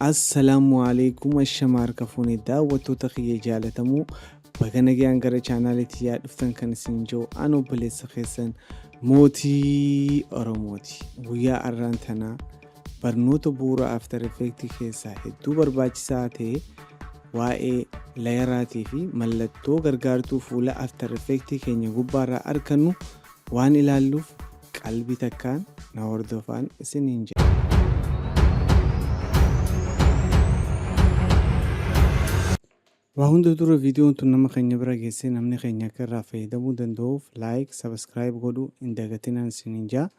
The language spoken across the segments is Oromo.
Assalaamu Aleeykum Ashama harka fuune daawwattoota kiyya jaalatamoo baga nagayaan gara chaanaalii tiyyaa dhuftan kan isin jiru an obboleessa keessan mootii Oromooti. Guyyaa arraan tanaa barnoota bu'uura After Effects keessaa hedduu barbaachisaa ta'e waa'ee layeraatii fi mallattoo gargaartuu fuula After Effects keenya gubbaarraa argannu waan ilaalluuf qalbii takkaan na hordofaan isiniin jedha. Waa hunda dura viidiyoon tun nama keenya bira geessee namni keenya akka irraa fayyadamuu danda'uuf like, subscribe godhuu hin dagatinaan isiniin ja'a.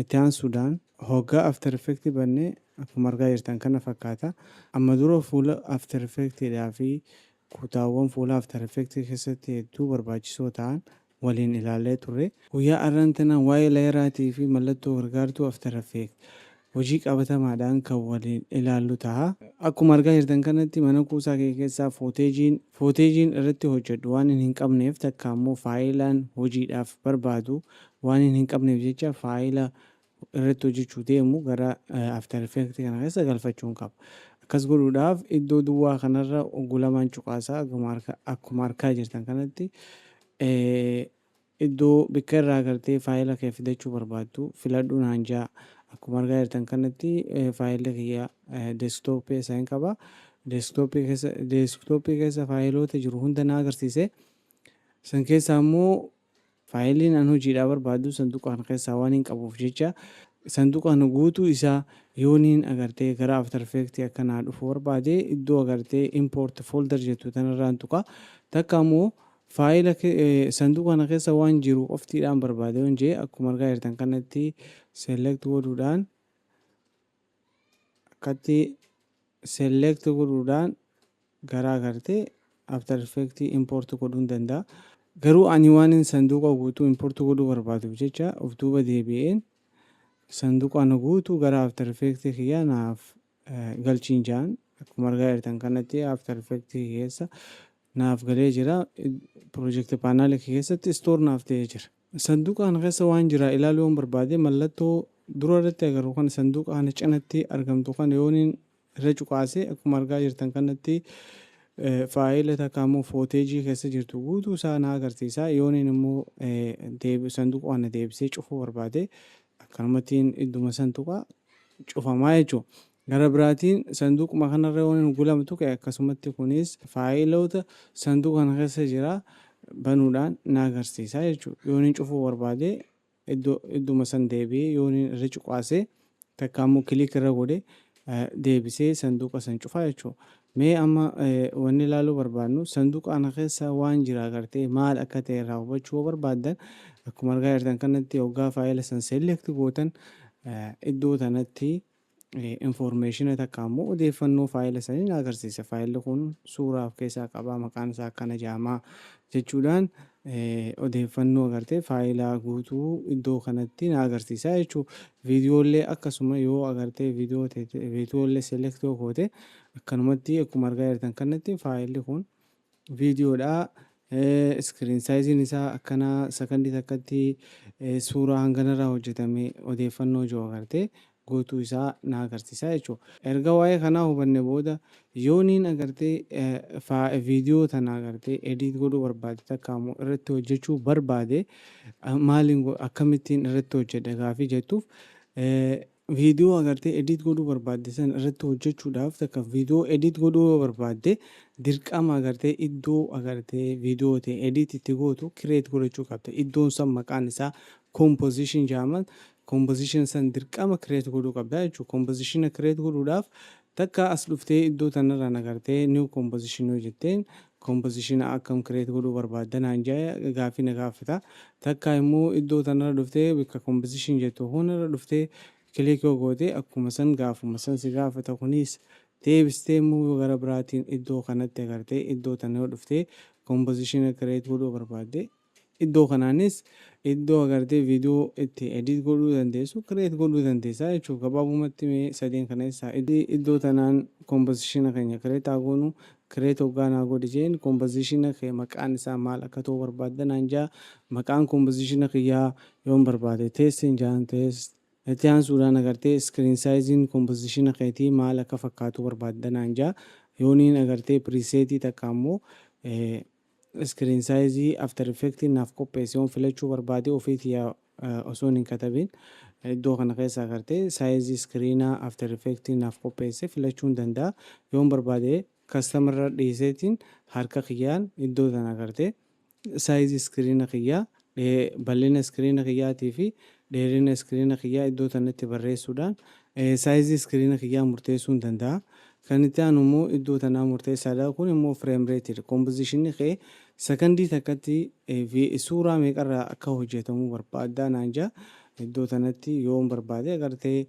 Itti aansuudhaan hoggaa After Effects banne akkuma argaa jirtan kana fakkaata. Amma dura fuula After Effects dhaa fi kutaawwan fuula After Effects keessatti hedduu barbaachisoo ta'an waliin ilaallee turre. Guyyaa arraan tana waa'ee layeraatii fi mallattoo gargaartuu After Effects hojii qabatamaadhaan kan waliin ilaallu taha. Akkuma argaa jirtan kanatti mana kuusaa kee keessaa footeejiin footeejiin irratti hojjedhu waanin hin qabneef takka ammoo faayilaan hojiidhaaf barbaadu waanin hin qabneef jecha faayila irratti hojjechuu deemu gara After Effects kana keessa galfachuun qaba. Akkas godhuudhaaf iddoo duwwaa kanarra oggulamaan cuqaasaa akkuma argaa jirtan kanatti iddoo bikka irraa gartee faayila kee fidachuu barbaaddu filadhu naan ja'a. Akkuma argaa jirtan kanatti faayilli kiyya desktop keessa hin qaba. Desktop keessa faayiloota jiru hunda na agarsiise. San keessaa immoo Faayiliin an hojiidhaa barbaadu sanduuqa kana keessaa waan hin qabuuf jecha sanduuqa kana guutuu isaa yooniin agartee gara After Effects akka naa dhufu barbaade iddoo agartee import folder jettu tanarraan tuqa. Takka immoo faayila sanduuqa kana keessa waan jiru qoftiidhaan barbaade yoon jee akkuma argaa jirtan kanatti select godhuudhaan akkatti select godhuudhaan gara agartee After Effects import godhuun danda'a. Garuu ani waanin sanduuqa guutuu import godhuu barbaaduuf jecha of duuba deebi'een sanduuqa ana guutuu gara After Effects kiyyaa naaf galchiin ja'an akkuma argaa jirtan kanatti After Effects keessa naaf galee jira. Project panel keessatti store naaf ta'ee jira. Sanduuqa kana keessa waan jira ilaaluu yoon barbaade mallattoo dura irratti agarru kana sanduuqa kana cinatti argamtu kana yooniin irra cuqaase akkuma argaa jirtan kanatti faayila takka immoo footeejii keessa jirtu guutuu isaa na agarsiisa. Yooniin immoo sanduuqa kana deebisee cufuu barbaade akkanumattiin idduma san tuqa cufamaa jechuudha. Gara biraatiin sanduuquma kanarra yooniin gulama tuqe akkasumatti kunis faayiloota sanduuqa kana keessa jira banuudhaan na agarsiisa jechuudha. Yooniin cufuu barbaade idduma san deebi'ee yooniin irra cuqaase takka immoo click irra godhe deebisee sanduuqa san cufaa jechuudha. Mee amma wanni ilaaluu barbaadnu sanduuqa kana keessa waan jira agartee maal akka ta'e irraa hubachuu yoo barbaaddan akkuma argaa jirtan kanatti hoggaa faayila san select gootan iddoo tanatti Informeeshina takka ammoo odeeffannoo faayila sanii na agarsiisa. Faayilli kun suuraa of keessaa qaba, maqaan isaa akkana jedhama jechuudhaan odeeffannoo agartee faayila guutuu iddoo kanatti na agarsiisa jechuudha. Viidiyoollee akkasuma yoo agartee viidiyoollee select yoo goote akkanumatti akkuma argaa jirtan kanatti faayilli kun viidiyoodha. Screen size'n isaa akkana sakandii takkatti suuraa hanganarraa hojjetame odeeffannoo jiru agartee guutuu isaa na agarsiisa jechuudha. Erga waa'ee kanaa hubanne booda yooniin agartee viidiyoo tana agartee edit godhuu barbaade takka immoo irratti hojjechuu barbaade maaliin akkamittiin irratti hojjedha gaafii jettuuf, viidiyoo agartee edit godhuu barbaadde san irratti hojjechuudhaaf takka viidiyoo edit godhuu yoo barbaadde dirqama agartee iddoo agartee viidiyoo ta'e edit itti gootu create godhachuu qabda. Iddoon san maqaan isaa composition jedhama. Composition san dirqama create godhuu qabda jechuudha. Composition create godhuudhaaf takka as dhuftee iddoo tanarraan agartee new composition yoo jetteen composition akkam create godhuu barbaadda naan jedha gaafii na gaafata. Takka immoo iddoo tanarra dhuftee bakka composition jettu hundarra dhuftee click yoo goote akkuma san gaafuma san si gaafata. Kunis deebistee immoo gara biraatiin iddoo kanatti agartee iddoo tana yoo dhuftee composition create godhuu barbaadde iddoo kanaanis iddoo agartee viidiyoo itti edit godhuu dandeessu create godhuu dandeessa jechuudha. Gabaabumatti mee sadeen kana keessaa iddoo tanaan composition keenya create haa goonu. Create hoggaa naa godhi jeen composition kee maqaan isaa maal akka ta'u barbaadda naan jaa. Maqaan composition kiyyaa yoon barbaade test hin jaan, test Itti aansuudhaan agartee screen size composition keetii maal akka fakkaatu barbaadda naan jaa. Yooniin agartee preset takka ammoo screen size After Effects naaf qopheesse yoon filachuu barbaade, ofiitii osoo hin katabin iddoo kana keessa agartee size screenaa After Effects naaf qopheesse filachuu hin danda'a. Yoon barbaade custom irra dhiiseetiin harka kiyyaan iddoo tana agartee size screena kiyyaa, bal'ina screena kiyyaatii fi dheerina screena kiyyaa iddoo tanatti barreessuudhaan size screena kiyyaa murteessuu hin danda'a. Kan itti aanu immoo iddoo tanaa murteessaadha. Kun immoo frame rate, composition kee sakandii takkatti suuraa meeqarraa akka hojjetamuu barbaaddaa naan jaa. Iddoo tanatti yoon barbaade agartee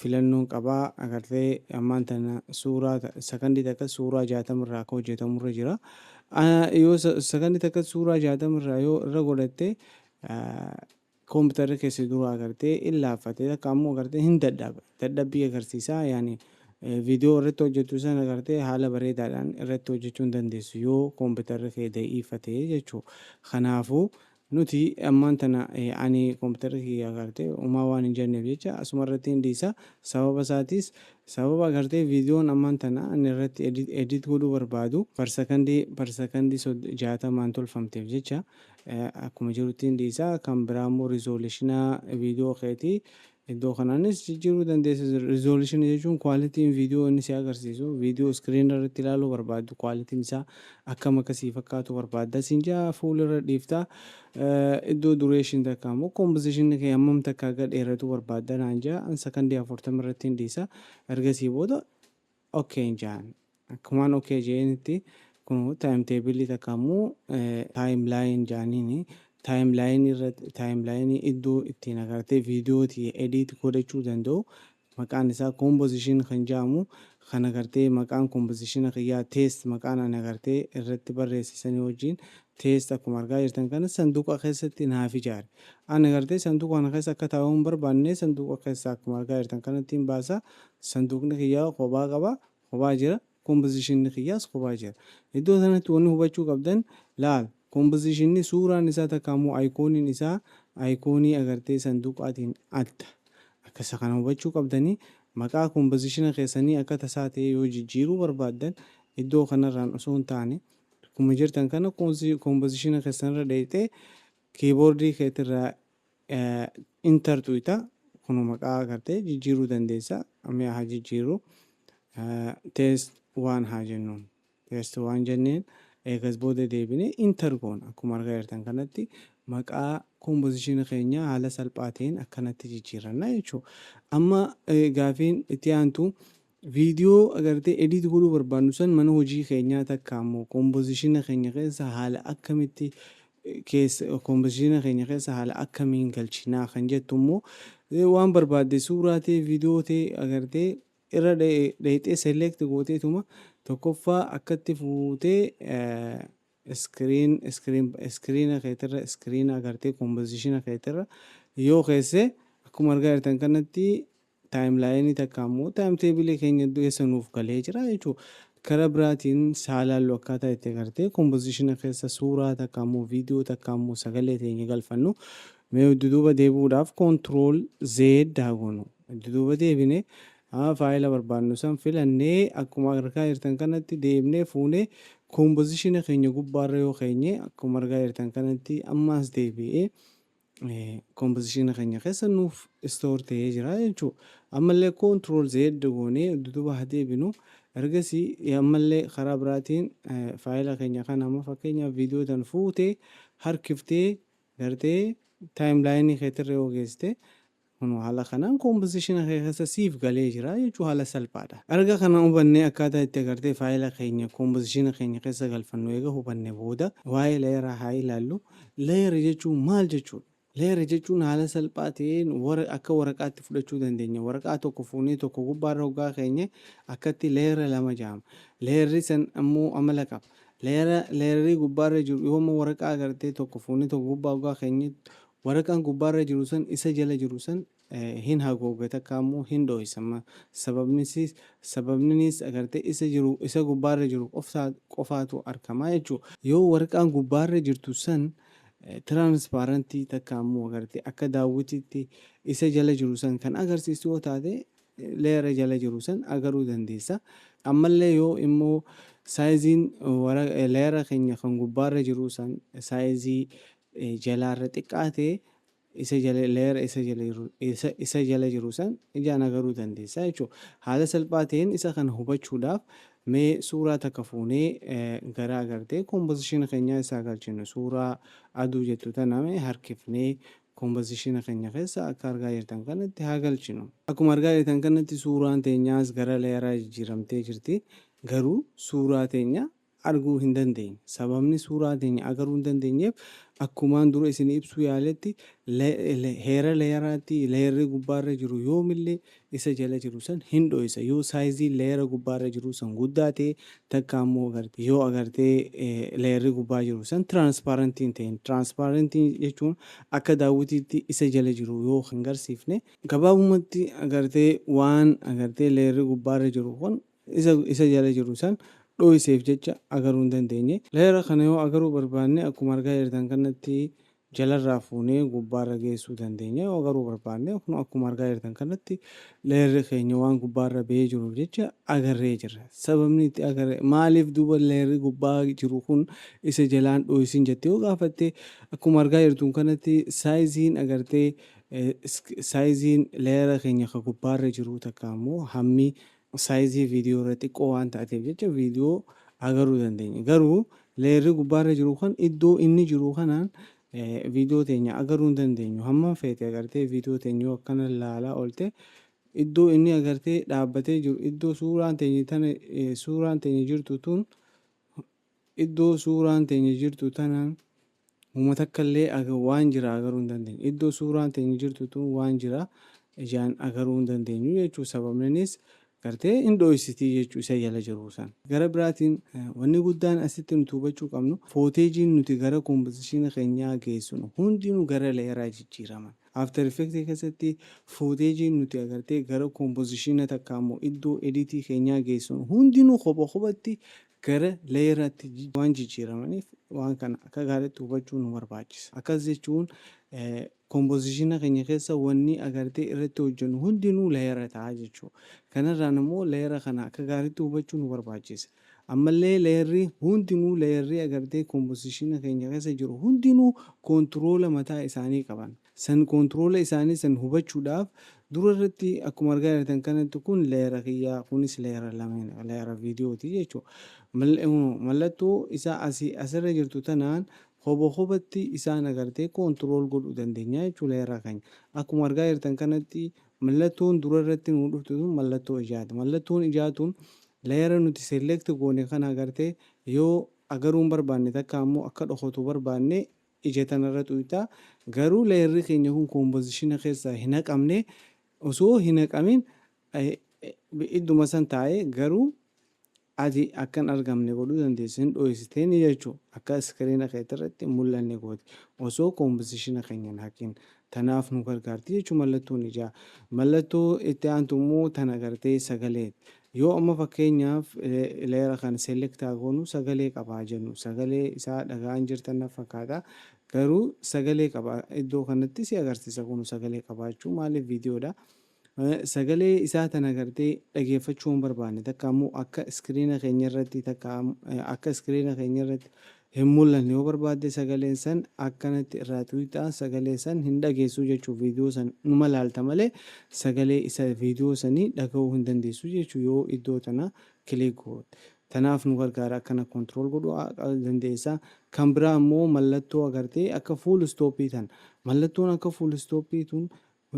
filannoon qabaa. Agartee ammaan tana suuraa sakandii takka suuraa 60rraa akka hojjetamurra jira. Yoo sakandii takka suuraa 60rraa yoo irra godhatte, koompitara keessa dura agartee hin laaffate, takka ammoo agartee hin dadhaba, dadhabbii agarsiisa. Yaani viidiyoo irratti hojjetu sana agartee haala bareedaadhaan irratti hojjechuu hin dandeessu yoo koompitara kee da'iifate jechuudha. Kanaafuu nuti ammaan tana ani koompitara kiyya agartee uumaa waan hin jenneef jecha asuma irratti hin dhiisa. Sababa isaatis sababa agartee viidiyoon ammaan tana ani irratti edit godhuu barbaadu per sakandii 60n tolfamteef jecha akkuma jirutti hin dhiisa. Kan biraa immoo resolution viidiyoo keetii iddoo kanaanis jijjiiruu dandeessa. Resolution jechuun qualityn viidiyoo inni si agarsiisu, viidiyoo screen irratti ilaaluu barbaaddu qualityn isaa akkam akkasii fakkaatu barbaadda siin jaa, fuulirra dhiifta. Iddoo duration takka immoo composition kee hammam takka akka dheeratu barbaadda naan jaa, an sakandii 40 irratti hin dhiisa. Ergasii booda okay jaan. Akkumaan okay jeenitti kun time table takka immoo timeline jaaniini, timeline irratti timeline iddoo ittiin agartee viidiyootii edit godhachuu danda'u, maqaan isaa composition kan jedhamu kan agartee maqaan composition kiyyaa test, maqaan ani agartee irratti barreessisanii wajjin test, akkuma argaa jirtan kana sanduuqa keessatti naaf ijaare. Ani agartee sanduuqa kana keessa akka taa'uu hin barbaanne. Sanduuqa keessa akkuma argaa jirtan kanatti hin baasa. Sanduuqni kiyyaa kophaa qaba, kophaa jira. Compositionni kiyyaas kophaa jira. Iddoo sanatti wanni hubachuu qabdan laal, compositionni suuraan isaa takka immoo iconiin isaa iconii agartee sanduuqaatiin adda. Akka isa kana hubachuu qabdanii, maqaa compositiona keessanii akka tasaa ta'e yoo jijjiiruu barbaaddan, iddoo kanarraan osoo hin taane, akkuma jirtan kana compositiona keessanirra dheeyxee keyboardii keetirraa enter tuqxa. Kun maqaa agartee jijjiiruu dandeessa. Amma haa jijjiirru, test waan haa jennuun. Test waan jenneen eegas booda deebinee enter goona. Akkuma argaa jirtan kanatti maqaa compositiona keenyaa haala salphaa ta'een akkanatti jijjiiranna jechuudha. Amma gaafiin itti aantu, viidiyoo agartee edit godhuu barbaannu san mana hojii keenyaa takka ammoo compositiona keenya keessa haala akkamitti keessa, compositiona keenya keessa haala akkamiin galchinaa kan jettu immoo, waan barbaadde suuraa ta'e, viidiyoo ta'e agartee irra dheeyxee select gooteetuma tokkoffaa akkatti fuutee screena keetirra, screena agartee compositiona keetirra yoo keesse, akkuma argaa jirtan kanatti timelineii takka ammoo time tableii keenya keessa nuuf galee jira jechuudha. Karaa biraatiin saalaallu akkaataa itti agartee compositiona keessa suuraa takka ammoo viidiyoo takka ammoo sagalee teenya galfannu, mee duduuba deebi'uudhaaf control Z haa goonu. Duduuba deebine faayila barbaannu san filannee, akkuma argaa jirtan kanatti deebinee fuunee compositiona keenya gubbaarra yoo keenye, akkuma argaa jirtan kanatti ammaas deebi'ee compositiona keenya keessa nuuf store ta'ee jira jechuudha. Ammallee control Z goonee duduuba haa deebinu. Ergasii ammallee karaa biraatiin faayila keenya kana amma fakkeenyaaf viidiyoo tan fuutee harkiftee gartee timelineii keetirra yoo geessite, kun haala kanaan compositiona kee keessa siif galee jira jechuu haala salphaadha. Erga kana hubannee, akkaataa itti agartee faayila keenya compositiona keenya keessa galfannu eega hubanne booda, waa'ee layeraa haa ilaallu. Layer jechuun maal jechuudha? Layer jechuun haala salphaa ta'een akka waraqaatti fudhachuu dandeenya. Waraqaa tokko fuunee tokko gubbaarra hoggaa keenye akkatti layera lama jedhama. Layerri san ammoo amala qaba. Layerii gubbaarra jiru yoo ammoo waraqaa agartee tokko fuunee tokko gubbaa hoggaa keenye, waraqaan gubbaarra jiru san isa jala jiru san hin haguuga, takka ammoo hin dhohisa. Sababninis agartee isa jiru, isa gubbaarra jiru qofaatu argama jechuudha. Yoo waraqaan gubbaarra jirtu san Transparent takka ammoo agartee akka daawwitiitti isa jala jiru san kan agarsiisu yoo taate, layera jala jiru san agaruu dandeessa. Ammallee yoo immoo sizeiin layera keenya kan gubbaarra jiru san size jalaarra xiqqaa ta'e, isa jala layera isa jala jiru san ijaan agaruu dandeessa jechuudha. Haala salphaa ta'een isa kana hubachuudhaaf mee suuraa takka fuunee gara agartee composition keenyaa isaa galchinu. Suuraa aduu jettu tana mee harkifnee composition keenya keessa akka argaa jirtan kanatti haa galchinu. Akkuma argaa jirtan kanatti suuraan teenyaas gara layeraa jijjiiramtee jirti. Garuu suuraa teenya arguu hin dandeenye. Sababni suuraa teenya agaruu hin dandeenyeef, akkumaan dura isin ibsuu yaaletti, heera layeraatti layerri gubbaarra jiru yoomillee isa jala jiru san hin dho'isa. Yoo sizeiin layera gubbaarra jiru san guddaa ta'e, takka ammoo yoo agartee layerri gubbaa jiru san transparent hin ta'in. Transparent jechuun akka daawwitiitti isa jala jiru yoo hin garsiifne, gabaabumatti agartee waan agartee layerri gubbaarra jiru kun isa jala jiru san dho'iseef jecha agaruu hin dandeenye. Layera kana yoo agaruu barbaanne, akkuma argaa jirtan kanatti jalarraa fuunee gubbaarra geessuu dandeenya. Yoo agaruu barbaanne, kun akkuma argaa jirtan kanatti layerri keenya waan gubbaarra bahee jiruuf jecha agarree jirra. Sababni itti agarre maaliif duuba layerri gubbaa jiru kun isa jalaan dho'isin jettee yoo gaafatte, akkuma argaa jirtu kanatti sizeiin agartee sizeiin layera keenya ka gubbaarra jiru takka ammoo hammi size viidiyoo irra xiqqoo waan taateef jecha viidiyoo agaruu dandeenya. Garuu layerri gubbaarra jiru kun iddoo inni jiru kanaan viidiyoo teenya agaruu hin dandeenyu. Hamma feete agartee viidiyoo teenya yoo akkana ilaalaa oolte, iddoo inni agartee dhaabbatee jiru, iddoo suuraan teenya tana suuraan teenya jirtu tun, iddoo suuraan teenya jirtu tanaan Uuma takka illee waan jira agaruu hin dandeenyu. Iddoo suuraan teenya jirtu tun waan jira ijaan agaruu hin dandeenyu jechuudha. Sababninis gartee hin dho'isitii jechuu isa jala jiru san. Gara biraatiin wanni guddaan asitti nuti hubachuu qabnu, footageiin nuti gara composition keenyaa geessinu hundinuu gara layeraa jijjiiraman. After Effects keessatti footageiin nuti agartee gara composition takka immoo iddoo edit keenyaa geessinu hundinuu kopha kophatti gara layeraatti waan jijjiiramaniif, waan kana akka gaariitti hubachuu nu barbaachisa. Akkas jechuun composition keenya keessa wanni agartee irratti hojjennu hundinuu layera ta'a jechuudha. Kanarraan immoo layera kana akka gaariitti hubachuu nu barbaachisa. Ammallee layerri hundinuu, layerri agartee composition keenya keessa jiru hundinuu control mataa isaanii qaban. San control isaanii san hubachuudhaaf dura irratti akkuma argaa jirtan kanatti kun layera kiyyaa, kunis layera lameen layera viidiyooti jechuudha. Mallattoo isaa asii asirra jirtu tanaan kopha kophatti isaan agartee control godhuu dandeenya jechuudha layera keenya. Akkuma argaa jirtan kanatti mallattoon dura irratti nu dhuftu tun mallattoo ijaati. Mallattoon ijaa tun layera nuti select goone kana agartee yoo agaruu hin barbaanne, takka ammoo akka dhokotu barbaanne, ija tanarra xuqxaa. Garuu layerri keenya kun composition keessaa hin haqamne. Osoo hin haqamin idduma san taa'ee garuu ati akka hin argamne godhuu dandeessa, hin dho'isiteen jechuudha. Akka screen keetirratti hin mul'anne gooti osoo composition keenya hin haqin. Tanaaf nu gargaarti jechuudha mallattoon ijaa. Mallattoo itti aantu immoo tan agartee sagalee. Yoo amma fakkeenyaaf layera kana select haa goonu, sagalee qabaa jennu, sagalee isaa dhaga'an jirtan na fakkaata. Garuu sagalee qaba, iddoo kanatti si agarsiisa. Kun sagalee qabaachuu maaliif viidiyoodha. Sagalee isaa tana agartee dhageeffachuu hin barbaanne, takka ammoo akka screen keenya irratti takka akka screen keenya irratti hin mul'anne yoo barbaadde, sagaleen san akkanatti irraa tuqxaa, sagalee san hin dhageessu jechuu. Viidiyoo san numa laalta malee sagalee isa viidiyoo sanii dhaga'uu hin dandeessu jechuu yoo iddoo tana click goote. Tanaaf nu gargaara, akkana control godhuu dandeessa. Kan biraa immoo mallattoo agartee akka full stop tan. Mallattoon akka full stop tun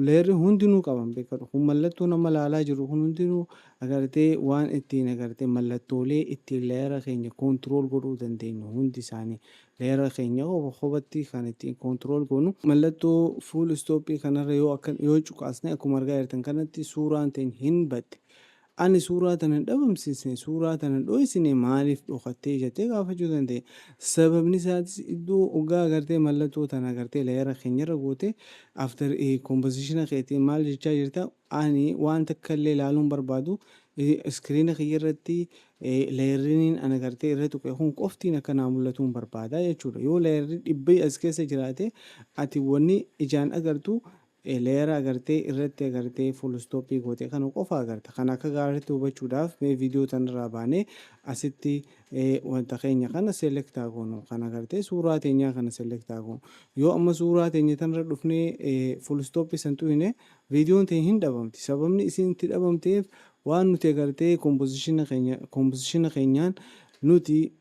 layerri hundinuu qaban beekadhu. Kun mallattoo nama laalaa jiru kun hundinuu agartee waan ittiin agartee mallattoolee ittiin layera keenya control godhuu dandeenyu hundi isaanii. Layera keenya kophatti kan ittiin control goonu mallattoo full stop kanarra yoo akka yoo cuqaasne, akkuma argaa jirtan kanatti suuraan teenya hin badde. Ani suuraa tana hin dhabamsiisne, suuraa tana hin dho'isine, maaliif dhokattee jettee gaafachuu dandeenya. Sababni isaatis iddoo hoggaa agartee mallattoo tana agartee layera keenyarra goote, after composition keetiin maal jechaa jirta? Ani waan takka illee ilaaluu hin barbaadu. Screen kiyya irratti Layerriin ana gartee irra tuqe kun qoftiin akka naa mul'atuun barbaada jechuudha. Yoo layerri dhibbi as keessa jiraate, ati wanni ijaan agartu layera agartee irratti agartee full stopii goote kana qofa agarta. Kana akka gaariitti hubachuudhaaf mee viidiyoo tanarraa baanee asitti wanta keenya kana select haa goonu. Kana agartee suuraa teenyaa kana select haa goonu. Yoo amma suuraa teenya tanarra dhufnee full stopii san tuqne, viidiyoon teenya hin dhabamti. Sababni isin itti dhabamteef waan nuti agartee compositiona keenyaan nuti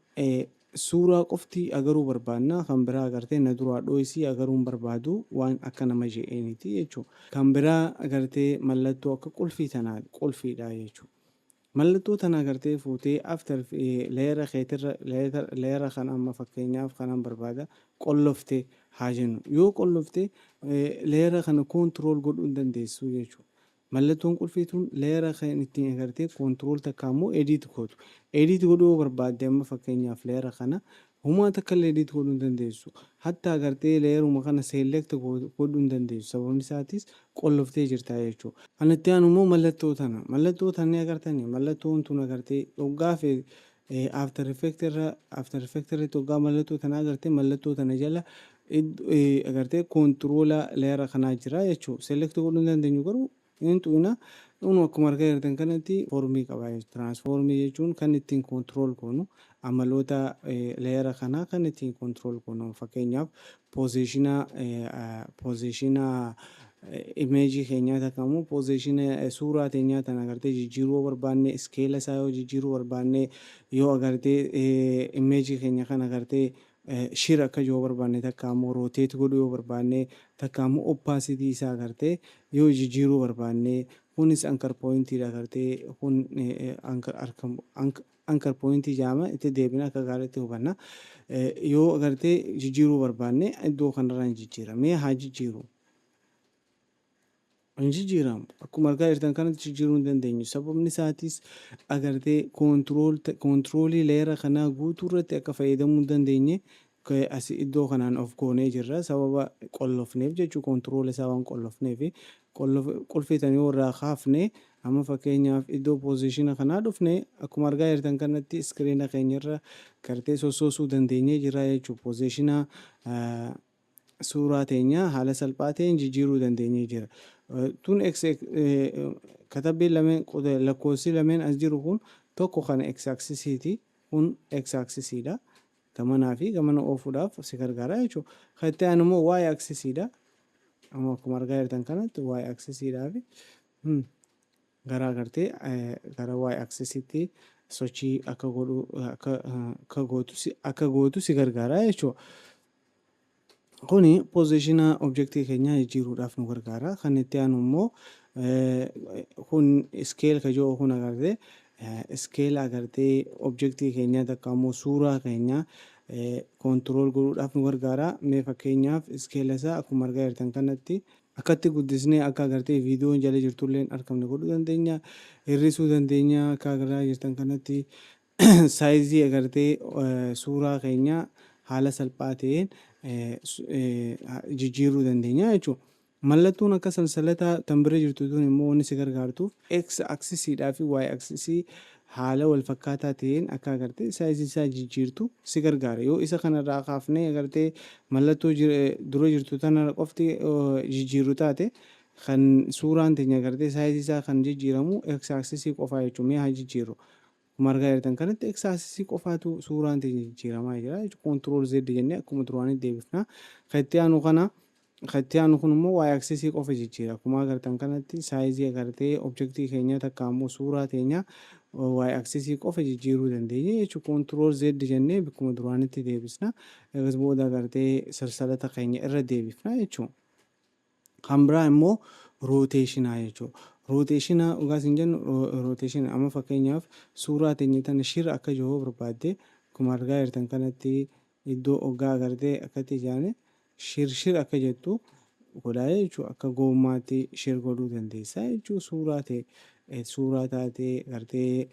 suuraa qofti agaruu barbaanna, kan biraa agartee na duraa dho'isii agaruu hin barbaadu waan akka nama je'eeniti jechuudha. Kan biraa agartee mallattoo akka qulfii tanaa qulfiidha jechuudha. Mallattoo tana agartee fuutee after layera keetirra, layera kana amma fakkeenyaaf kanan barbaada, qollofte haa jennu. Yoo qollofte, layera kana control godhuu hin dandeessu jechuudha. Mallattoon qulfii tun layera kan ittiin agartee control takka immoo edit gootu. Edit godhuu yoo barbaadde, amma fakkeenyaaf layera kana humaa takka illee edit godhuu hin dandeessu. Hatta agartee layeruma kana select godhuu hin dandeessu. Sababni isaatis qolloftee jirta jechuudha. Kan itti aanu immoo mallattoo tana. Mallattoo tana ni agartanii? Mallattoon tun agartee hoggaa fi After Effect irra, After Effect irratti hoggaa mallattoo tana agartee, mallattoo tana jala agartee controla layera kanaa jira jechuudha. Select godhuu hin dandeenyu, garuu hin tuqna. Kun akkuma argaa jirtan kanatti formii qaba jechuudha. Transformii jechuun kan ittiin control goonu, amaloota layera kanaa kan ittiin control goonu. Fakkeenyaaf positiona imageii keenyaa takka immoo positiona suuraa teenyaa tana agartee jijjiiruu barbaanne, scalea isaa yoo jijjiiruu barbaanne, yoo agartee imageii keenya kana agartee shrink akka yoo barbaanne, takka immoo rotate godhuu yoo barbaanne, takka immoo opacity isaa agartee yoo jijjiiruu barbaanne. Kunis anchor pointiidha. Agartee kun anchor pointii jedhama. Itti deebina, akka gaariitti hubanna. Yoo agartee jijjiiruu barbaanne, iddoo kanarraa hin jijjiira. Mee haa jijjiiru. Hin jijjiiramu. Akkuma argaa jirtan kanatti jijjiiruu hin dandeenyu. Sababni isaatis agartee controlii layera kanaa guutuu irratti akka fayyadamuu hin dandeenye as iddoo kanaan of goonee jirra. Sababa qollofneef jechuu, controla isaa waan qollofneef. Qulfii yoo irraa kaafne, amma fakkeenyaaf iddoo positiona kanaa dhufne, akkuma argaa jirtan kanatti screena keenyarra gartee sossoosuu dandeenyee jirra jechuudha. Positiona suuraa teenyaa haala salphaa ta'een jijjiiruu dandeenyee jira. Tun katabbiin lameen, lakkoofsi lameen as jiru kun, tokko kana x axisiiti, kun x axisiidha. Gamanaa fi gamana oofuudhaaf si gargaara jechuudha. Kan itti aanu immoo y axisiidha. Amma akkuma argaa jirtan kanatti y axisiidhaa fi gara agartee gara y axisiitti sochii akka godhu akka gootu si gargaara jechuudha. Kuni positiona objectii keenyaa jijjiiruudhaaf nu gargaara. Kan itti aanu immoo kun scale ka jiru kun agartee scale agartee objectii keenyaa takka immoo suuraa keenyaa control godhuudhaaf nu gargaara. Mee fakkeenyaaf scalea isaa akkuma argaa jirtan kanatti akkatti guddisnee akka agartee viidiyoon jala jirtullee hin argamne godhuu dandeenya. Hir'isuu dandeenya. Akka argaa jirtan kanatti sizeii agartee suuraa keenyaa haala salphaa ta'een jijjiiruu dandeenya jechuudha. Mallattoon akka sansalataa tan bira jirtu tun immoo wanni si gargaartuuf x axisiidhaa fi y axisii haala wal fakkaataa ta'een akka agartee sizeii isaa jijjiirtu si gargaara. Yoo isa kanarraa kaafnee agartee mallattoo dura jirtu tana qofti jijjiirru taate, kan suuraan teenya agartee sizeii isaa kan jijjiiramu x axisii qofaa jechuudha. Mee haa jijjiirru. Akkuma argaa jirtan kanatti x axisii qofaatu suuraan teenya jijjiiramaa jira jechuudha. Control Z jennee akkuma duraanii deebifna. Kan itti aanu kana, kan itti aanu kun immoo y axisii qofa jijjiira. Akkuma agartan kanatti sizeii agartee objectii keenya takka immoo suuraa teenya y axisii qofa jijjiiruu dandeenya jechuudha. Control Z jennee bakkuma duraanitti deebisna. Egas booda agartee salsalata keenya irra deebifna jechuudha. Kan biraa immoo rotationaa jechuudha. Rotationa dhugaa isin jennu, rotationa amma fakkeenyaaf suuraa teenya tana shrink akka jiru barbaadde, akkuma argaa jirtan kanatti iddoo hoggaa agartee akkatti ijaane shrink shrink akka jettu godhaa jechuudha. Akka goommaatti shrink godhuu dandeessa jechuudha. Suuraa ta'e, suuraa taatee gartee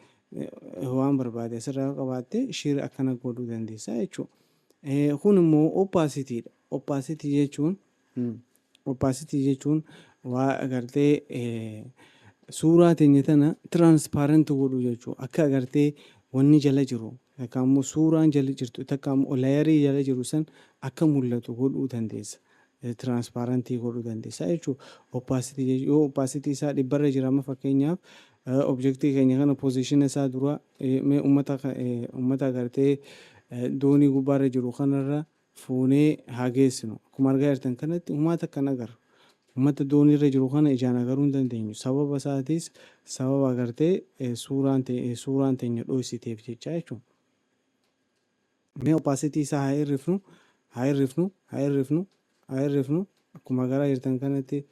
waan barbaade asirraa qabaatte, shrink akkana godhuu dandeessa jechuudha. Kun immoo opacitydha. Opacity jechuun waa agartee suuraa teenya tana transparent godhuu jechuudha. Akka agartee Wanni jala jiru takka immoo suuraan jala jirtu, takka immoo layerii jala jiru san akka mul'atu godhuu dandeessa. Transparentii godhuu dandeessa jechuudha. Opacity, yoo opacity isaa 100rra jira, amma fakkeenyaaf objectii keenya kana positiona isaa dura mee ummata agartee doonii gubbaarra jiru kanarra fuunee haa geessinu. Akkuma argaa jirtan kanatti uummata akkan agarru. Uummata dooniirra jiru kana ijaan agaruu hin dandeenyu. Sababa isaatis sababa agartee suuraan teenya dhoysiteef jecha jechuudha. Mee opacity isaa haa hirrifnu, haa hirrifnu, haa hirrifnu, haa hirrifnu. Akkuma agarraa jirtan kanatti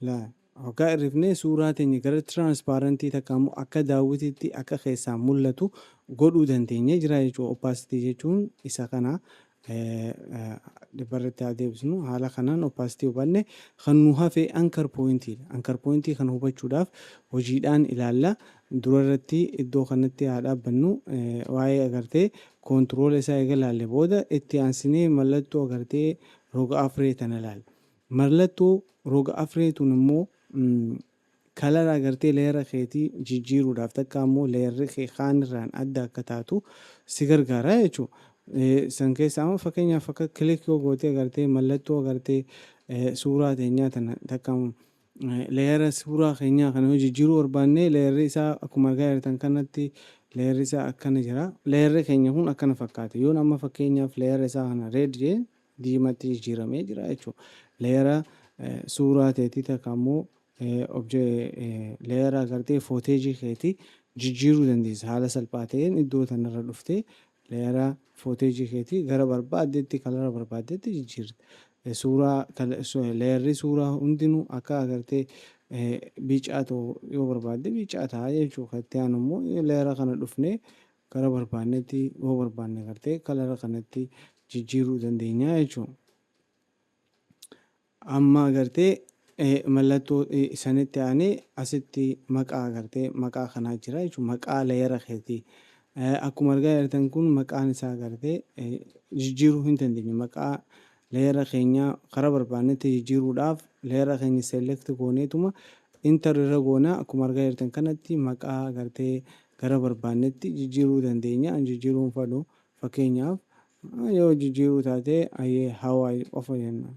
laa hoggaa hirrifnee suuraa teenya gara transparentii, takka immoo akka daawwitiitti akka keessaan mul'atu godhuu dandeenya jira jechuudha. Opacity jechuun isa kana. 100rratti haa deebisnu. Haala kanaan opacity hubanne. Kan nu hafe anchor pointiidha. Anchor pointii kana hubachuudhaaf hojiidhaan ilaalla. Durarratti iddoo kanatti haa dhaabbannu. Waa'ee agartee control isaa eega ilaalle booda itti aansinee mallattoo agartee roga afree tana ilaalla. Mallattoo roga afree tun immoo colora agartee layera keetii jijjiiruudhaaf, takka immoo layerri kee kaanirraan adda akka taatu si gargaara jechuudha. San keessa amma fakkeenyaaf akka click yoo gootee agartee mallattoo agartee suuraa teenyaa tana, takka layera suuraa keenyaa kana yoo jijjiiruu barbaanne, layerri isaa akkuma argaa jirtan kanatti layerri isaa akkana jira. Layerri keenya kun akkana fakkaata. Yoon amma fakkeenyaaf layera isaa kana red jee, diimatti jijjiiramee jira jechuudha. Layera suuraa teetii, takka immoo layera agartee footeejii keetii jijjiiruu dandeessa. Haala salphaa ta'een iddoo tanarra dhuftee layera footeejii keetii gara barbaaddetti, colora barbaaddetti jijjiirta. Suuraa layerri suuraa hundinuu akka agartee biicaa ta'u yoo barbaadde biicaa ta'a jechuudha. Itti aanu immoo layera kana dhufnee gara barbaannetti yoo barbaanne agartee colora kanatti jijjiiruu dandeenya jechuudha. Amma agartee mallattoo sanitti aanee asitti maqaa agartee maqaa kanaa jira jechuudha. Maqaa layera keetii. Akkuma argaa jirtan kun maqaan isaa agartee jijjiiruu hin dandeenyu. Maqaa layera keenyaa karaa barbaannetti jijjiiruudhaaf layera keenya select gooneetuma enter irra goona. Akkuma argaa jirtan kanatti maqaa agartee gara barbaannetti jijjiiruu dandeenya. An jijjiiruu hin fedhu. Fakkeenyaaf yoo jijjiiruu taate, ayyee, hawaa qofa jenna.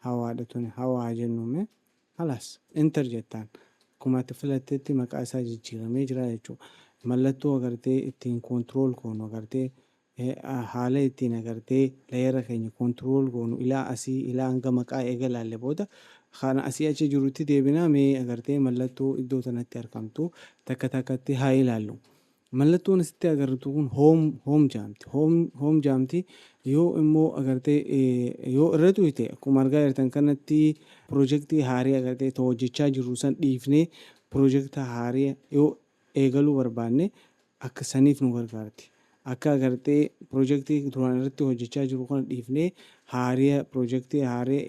Hawaadha tuni, hawaa jennume halas enter jettaan, akkuma ati filattetti maqaa isaa jijjiiramee jira jechuudha. Mallattoo agartee ittiin control goonu, agartee haala ittiin agartee layera keenya control goonu ilaa asii ilaa hanga maqaa eega ilaalle booda kana asii achi jirutti deebinaa. Mee agartee mallattoo iddoo tanatti argamtu takka takkatti haa ilaallu. Mallattoon asitti agartu kun home jaamti. Home jaamti. Yoo immoo agartee yoo irra tuyte, akkuma argaa jirtan kanatti piroojeektii haarii agartee hojjechaa jirru san dhiifnee piroojeektii haarii yoo eegaluu barbaanne akka saniif nu gargaarti. Akka agartee piroojeektii duraan irratti hojjechaa jiru kana dhiifnee haarii piroojeektii haarii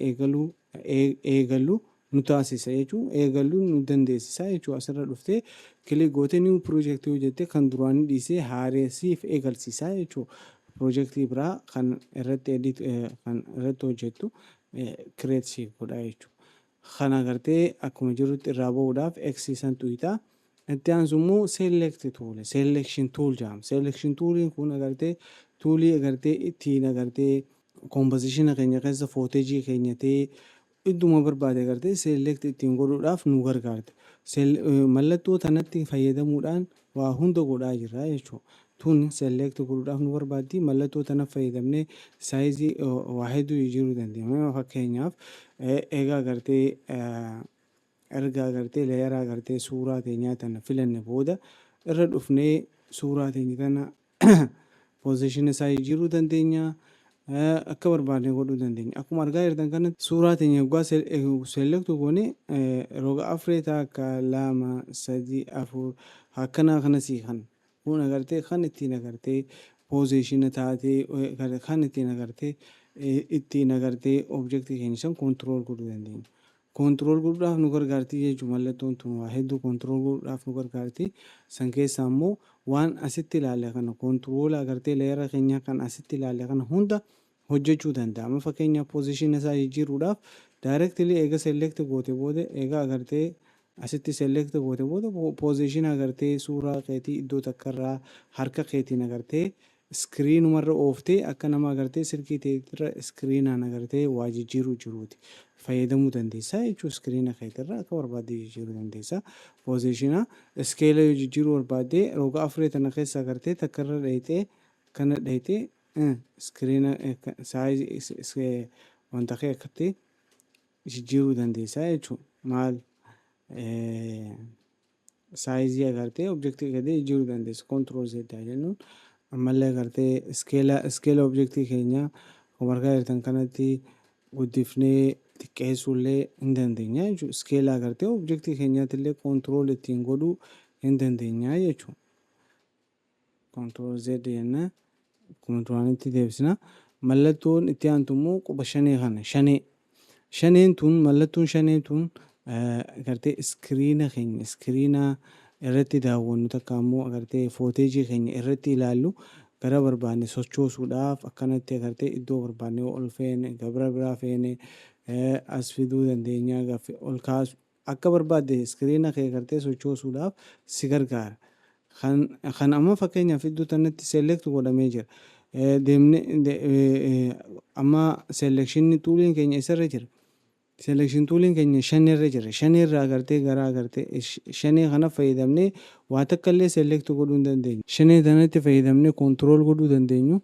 eegaluu nu taasisa jechuun, eegaluu nu dandeessisa jechuudha. Asirra dhuftee click gootee new projectii hojjettee kan duraanii dhiisee haareessiif eegalsiisa jechuudha. Piroojeektii biraa kan irratti edit, kan irratti hojjettu create siif godha jechuudha. Kana agartee akkuma jirutti irraa bahuudhaaf X san tuyita. Itti aansu immoo select tool, selection tool jedhama. Selection tooliin kun agartee toolii agartee ittiin agartee composition keenya keessa footeejii keenya ta'ee idduma barbaade agartee select ittiin godhuudhaaf nu gargaarti. Mallattoo tanatti fayyadamuudhaan waa hunda godhaa jirra jechuudha. Tun select godhuudhaaf nu barbaaddi. Mallattoo tana fayyadamnee sizeii waa hedduu jijjiiruu dandeenya. Fakkeenyaaf egaa agartee erga agartee layera agartee suuraa teenyaa tana filanne booda irra dhufnee suuraa teenya tana position isaa jijjiiruu dandeenya. Akka barbaadne godhuu dandeenya. Akkuma argaa jirtan kanatti suuraa teenya waggaa select goone roga afree, takka, lama, sadii, afur akkanaa kana sii kan kun agartee kan ittiin agartee position taatee kan ittiin agartee objectii keenya san control godhuu dandeenya. Control godhuudhaaf nu gargaarti jechuudha. Mallattoon tun waa hedduu control godhuudhaaf nu gargaarti. San keessaa immoo waan asitti ilaalle kana, control agartee layera keenya kan asitti ilaalle kana hunda hojjechuu danda'a. Amma fakkeenyaaf position isaa jijjiiruudhaaf directly eega select goote booda eega agartee Asitti select goote booda position agartee suuraa keetii iddoo takkarraa harka keetiin agartee screenumarra ooftee akka nama agartee silkii teetirra screenaan agartee waa jijjiiruu jiruuti. Fayyadamuu dandeessaa jechuudha. Screena keetirra akka barbaadde jijjiiruu dandeessa. Positiona scale yoo jijjiiruu barbaadde roga afuree tana keessa agartee takkarra dheeyxee kana dheeyxee screena size wanta kee akkatti jijjiiruu dandeessaa jechuudha. Maal, size agartee objectii gadi jijjiiruu dandeessa. Control Z jennuun ammallee agartee scale objectii keenya akkuma argaa jirtan kanatti guddifnee xiqqeessuullee hin dandeenya jechuudha. Scale agartee objectii keenyaatillee control ittiin godhuu hin dandeenya jechuudha. Control Z jenna, akkuma duraanitti deebisna. Mallattoon itti aantu immoo quba shanee kana, shanee. Shaneen tun, mallattoon shanee tun agartee screena keenya, screena irratti daawwannu takka ammoo agartee footeejii keenya irratti ilaallu gara barbaanne sochoosuudhaaf akkanatti agartee iddoo barbaanne ol feene, gabra biraa feene as fiduu dandeenya, ol kaasu akka barbaadde screena kee agartee sochoosuudhaaf si gargaara. Kan amma fakkeenyaaf iddoo tanatti select godhamee jira. Deemnee amma selection tooliin keenya isarra jira. Selection tooliin keenya shanirra jira. Shanirra agartee gara agartee shanee kana fayyadamnee waa takka illee select godhuu hin dandeenyu. Shanee tanatti fayyadamnee control godhuu dandeenyu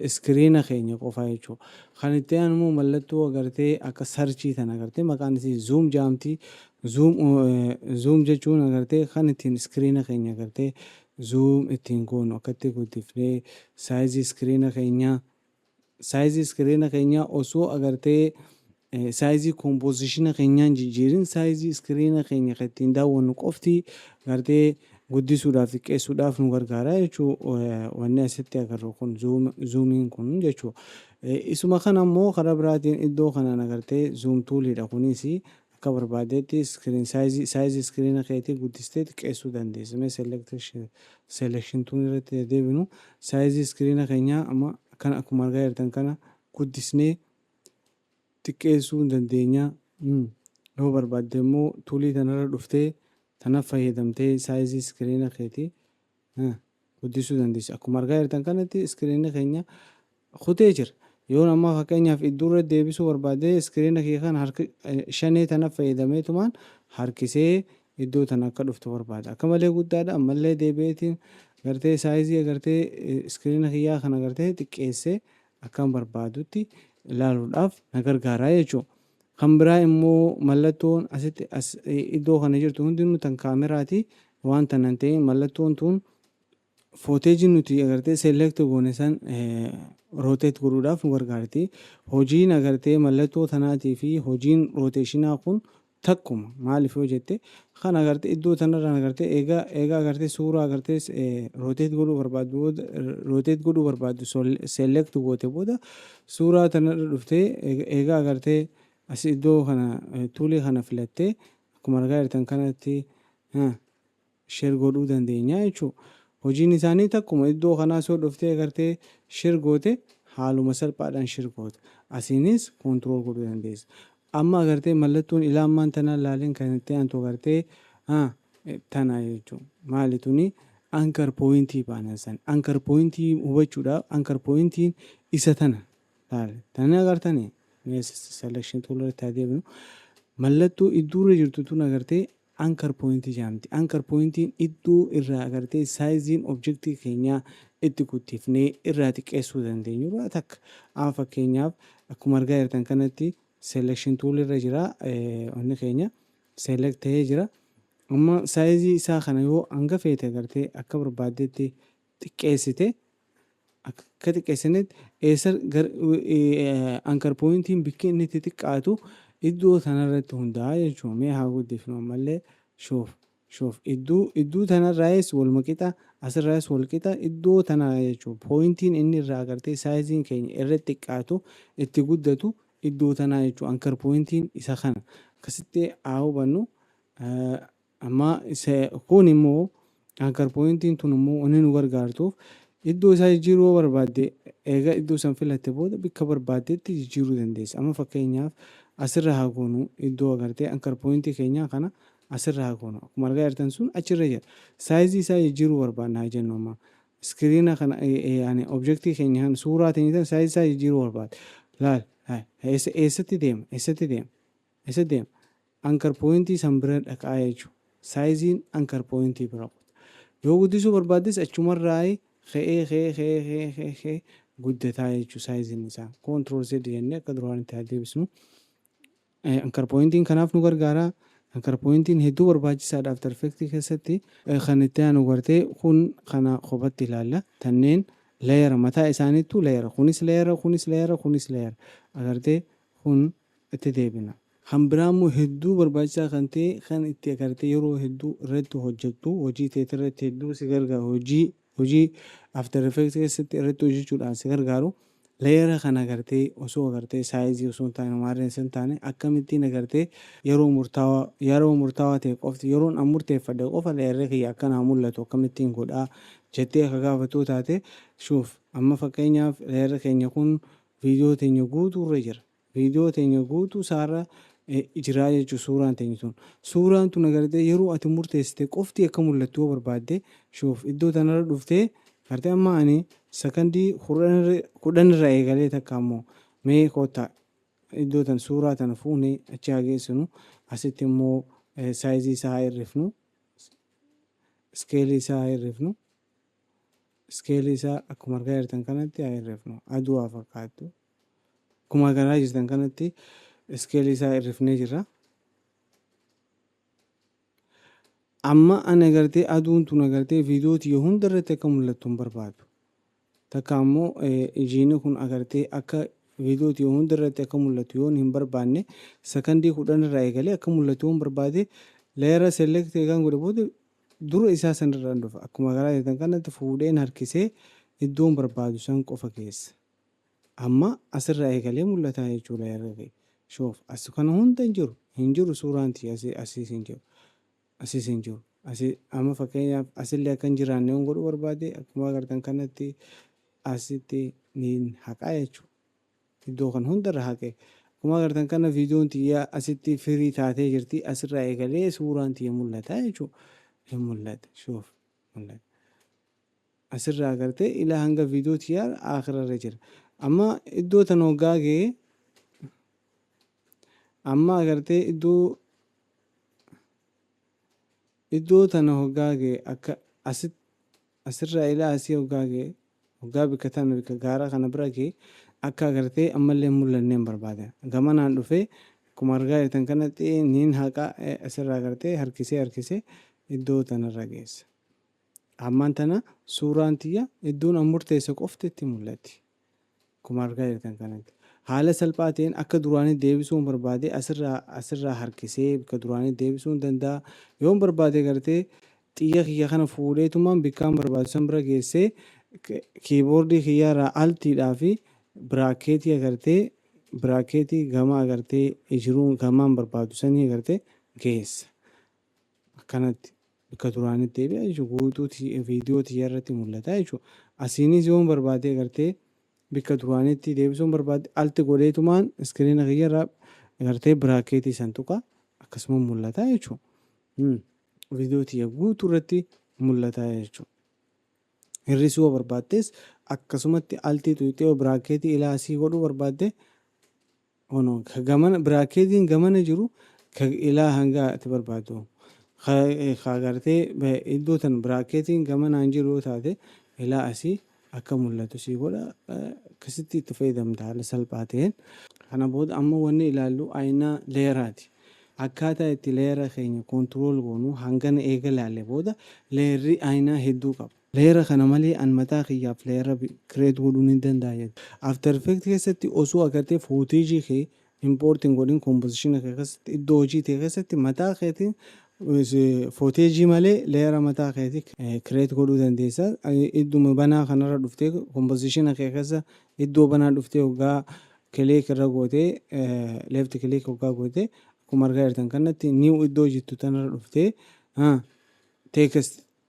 screena keenya qofa jechuudha. Kan itti aanu immoo mallattoo agartee akka searchii tana agartee maqaan isii zoom jaamti. Zoom jechuun agartee kan ittiin screena keenya agartee zoom ittiin goonu, akkatti guddifnee size screena keenyaa osoo agartee size compositiona keenyaan jijjiirin, size screena keenya kan ittiin daawwannu qofti agartee guddisuudhaaf xiqqeessuudhaaf nu gargaara jechuu, wanni asitti agarru kun zoomiin kun jechuu. Isuma kana immoo karaa biraatiin iddoo kanaan agartee zoom tooliidha. Kunis akka barbaadetti screen size screena keetii guddistee xiqqeessuu dandeessa. Mee selection tool irratti deebinu, size screena keenyaa amma kan akkuma argaa jirtan kana guddisnee xiqqeessuu hin dandeenya. Yoo barbaadde immoo toolii tanarra dhuftee tana fayyadamtee size screena keetii guddisuu dandeessa. Akkuma argaa jirtan kanatti screenni keenya kutee jira. Yoo amma fakkeenyaaf iddoo irra deebisuu barbaadde, screena kee kana harka shanee tana fayyadameetumaan harkisee iddoo tana akka dhuftu barbaada. Akka malee guddaadha. Ammallee deebi'eetiin gartee size agartee screena kiyyaa kana agartee xiqqeessee akkan barbaadutti ilaaluudhaaf na gargaara jechuudha. Kan biraa immoo mallattoon asitti as iddoo kana jirtu hundinuu tan kaameraati. Waan tana hin ta'in, mallattoon tun footeejii nuti agartee select goone san rotate godhuudhaaf nu gargaarti. Hojiin agartee mallattoo tanaatii fi hojiin rotationaa kun takkuma. Maaliif yoo jette, kan agartee iddoo tanarraan agartee eegaa agartee suuraa agartee rotate godhuu barbaaddu booda, rotate godhuu barbaaddu select goote booda, suuraa tanarra dhuftee eegaa agartee as iddoo kana toolii kana filattee akkuma argaa jirtan kanatti share godhuu dandeenya jechuudha. Hojiin isaanii takkuma. Iddoo kanaa soo dhuftee agartee share goote, haaluma salphaadhaan share goota. Asiinis control godhuu dandeessa. Amma agartee mallattoon ilaa ammaan tana ilaaleen kan itti aantu agartee tana jechuudha. Maali tuni? Anchor pointii baanan san. Anchor pointii hubachuudhaaf anchor pointiin isa tana. Tana agartanii, selection tool irratti haa deebinu. Mallattoo iddoorra jirtu tun agartee anchor pointii jedhamti. Anchor pointiin iddoo irraa agartee sizeiin objectii keenyaa itti guddifnee irraa xiqqeessuu dandeenyudha takka. Amma fakkeenyaaf akkuma argaa jirtan kanatti selection tool irra jira, wanni keenya select ta'ee jira. Amma size isaa kana yoo hanga feete agartee akka barbaaddetti xiqqeessite, akka xiqqeessinetti eessa anchor pointiin bikki inni itti xiqqaatu iddoo sanarratti hundaa'a jechuudha. Mee haa guddifnu ammallee. Shoof shoof, iddoo tanarraayis waluma qixa, asirraayis wal qixa iddoo tanaa jechuudha. Pointiin inni irraa agartee sizeiin keenya irratti xiqqaatu itti guddatu iddoo tanaa jechuudha. Anchor pointiin isa kana akkasitti haa hubannu. Amma kun immoo anchor pointiin tun immoo wanni nu gargaartuuf iddoo isaa jijjiiruu yoo barbaadde, eega iddoo san filatte booda bakka barbaaddetti jijjiiruu dandeessa. Amma fakkeenyaaf Asirra haa goonu, iddoo agartee anchor pointii keenya kana asirra haa goonu. Akkuma argaa jirtan sun achirra jira. Sizeii isaa jijjiiruu barbaadna haa jennu amma. Screena kana, yaani objectii keenya kan suuraa teenya tan sizeii isaa jijjiiruu barbaada. Laal, eessatti deema? Eessatti deema? Eessatti deema? Anchor pointii san bira dhaqaa jechuudha. Sizeiin anchor pointii bira kuta. Yoo guddisuu barbaaddes achumarraa ka'ee ka'ee ka'ee ka'ee ka'ee ka'ee guddataa jechuudha sizeiin isaa. Control Z jennee akka duraanitti haa deebisnu. Anchor pointiin kanaaf nu gargaara. Anchor pointiin hedduu barbaachisaadha After Effects keessatti. Kan itti aanu gartee kun kana kophatti ilaalla. Tanneen layera mataa isaaniittuu layera. Kunis layera, kunis layera, kunis layera. Agartee kun itti deebina. Kan biraa immoo hedduu barbaachisaa kan ta'e, kan itti agartee yeroo hedduu irratti hojjettu, hojii teetii irratti hedduu si gargaaru, hojii After Effects keessatti irratti hojjechuudhaan si gargaaru, layera kana agartee osoo agartee sizeii osoo hin taane, maarreen hin taane, akkamittiin agartee yeroo murtaawaa ta'e qofti, yeroon an murteeffadhe qofa layerri kiyya akkanaa mul'atu akkamittiin godhaa jettee akka gaafattuu taate, shuuf, amma fakkeenyaaf layerri keenya kun viidiyoo teenya guutuu irra jira. Viidiyoo teenya guutuu isaarra jiraa jechuudha suuraan teenya tun. Suuraan tun agartee yeroo ati murteessite qofti akka mul'attu yoo barbaadde, shuuf, iddoo tanarra dhuftee agartee amma ani sakandii 10 irra eegalee takka ammoo mee kottaa iddoo tan suuraa tana fuunee achi haa geessinu. Asitti immoo sizeii isaa haa hir'ifnu, scaleii isaa haa hir'ifnu. Scaleii isaa akkuma argaa jirtan kanatti haa hir'ifnu, aduu haa fakkaattu. Akkuma argaa jirtan kanatti scaleii isaa hir'ifnee jirra. Amma ani agartee aduun tun agartee viidiyoo tiyya hunda irratti akka mul'attu hin barbaadu. Takka ammoo ijiini kun agartee akka viidiyoo tiyya hunda irratti akka mul'atu yoon hin barbaanne, sakandii 10 irraa eegalee akka mul'atu yoon barbaade, layera select eegaan godhe booda dura isaa sanirraan dhufa. Akkuma argaa jirtan kanatti fuudheen harkisee iddoon barbaadu san qofa keessa. Amma asirraa eegalee mul'ata jechuudha layerri kiyya. Shoof, as kana hunda hin jiru. Hin jiru suuraan tiyya, asii asiis hin jiru. Asiis hin jiru. Asii amma fakkeenyaaf asillee akka hin jiraanne yoon godhuu barbaade, akkuma agartan kanatti asitti niin haqaa jechuudha. Iddoo kan hundarra haqee. Akkuma agartan kana viidiyoon tiyya asitti firii taatee jirti. Asirraa eegalee suuraan tiyya mul'ata jechuudha. Hin mul'ata. Shoof, mul'ata. Asirraa agartee ilaa hanga viidiyoo tiyyaa akirarra jira. Amma iddoo tana hoggaa ga'ee, amma agartee iddoo tana hoggaa ga'e, akka asitti asirraa ilaa asii hoggaa ga'e, hoggaa bikka tana, bikka gaara kana bira ga'e, akka agartee ammallee hin mul'anne hin barbaada. Gamanaan dhufee akkuma argaa jirtan kanatti niin haqa, asirraa agartee harkisee harkisee iddoo tanarra geessa. Ammaan tana suuraan tiyya iddoon an murteesse qofti itti mul'atti. Akkuma argaa jirtan kanatti. Haala salphaa ta'een akka duraanii deebisuu barbaade asirraa harkisee bakka duraanii deebisuu hin danda'a. Yoon barbaade gartee xiyya kiyya kana fuudheetumaan bikkaan barbaadu san bira geessee, keyboardii kiyyarraa Altiidhaa fi bracketii, agartee bracketii gama agartee jiruu gamaan barbaadu sanii agartee geessa. Akkanatti bakka duraanitti deebi'a jechuudha. Guutuu viidiyoo tiyya irratti mul'ata jechuudha. Asiinis yoon barbaade agartee bakka duraanitti deebisuun barbaade, Alt godheetumaan screena kiyya irraa agartee bracketii san tuqa, akkasuma mul'ata jechuudha. Viidiyoo tiyya guutuu irratti mul'ata jechuudha. Hir'isuu yoo barbaaddes akkasumatti Altii tuqxee yoo bracketii ilaa asii godhuu barbaadde, Ono ka gamana bracketiin gamana jiru ka ilaa hanga ati barbaaddu, ka agartee iddoo tan bracketiin gamanaan jiru yoo taate, ilaa asii akka mul'atu sii godha. Akkasitti itti fayyadamta haala salphaa ta'een. Kana booda amma wanni ilaallu ayinaa layeraati. Akkaataa itti layera keenya control goonu hangana eega ilaalle booda, layerri ayinaa hedduu qaba. Layera kana malee an mataa kiyyaaf layera create godhuun hin danda'a jette. After Effects keessatti osoo agartee footeejii kee import hin godhin, composition kee keessatti, iddoo hojii ta'e keessatti mataa keetiin footeejii malee layera mataa keetii create godhuu dandeessa. Idduma banaa kanarra dhuftee, composition kee keessa iddoo banaa dhuftee, hoggaa click irra gootee, left click hoggaa gootee, akkuma argaa jirtan kanatti new iddoo jirtu tanarra dhuftee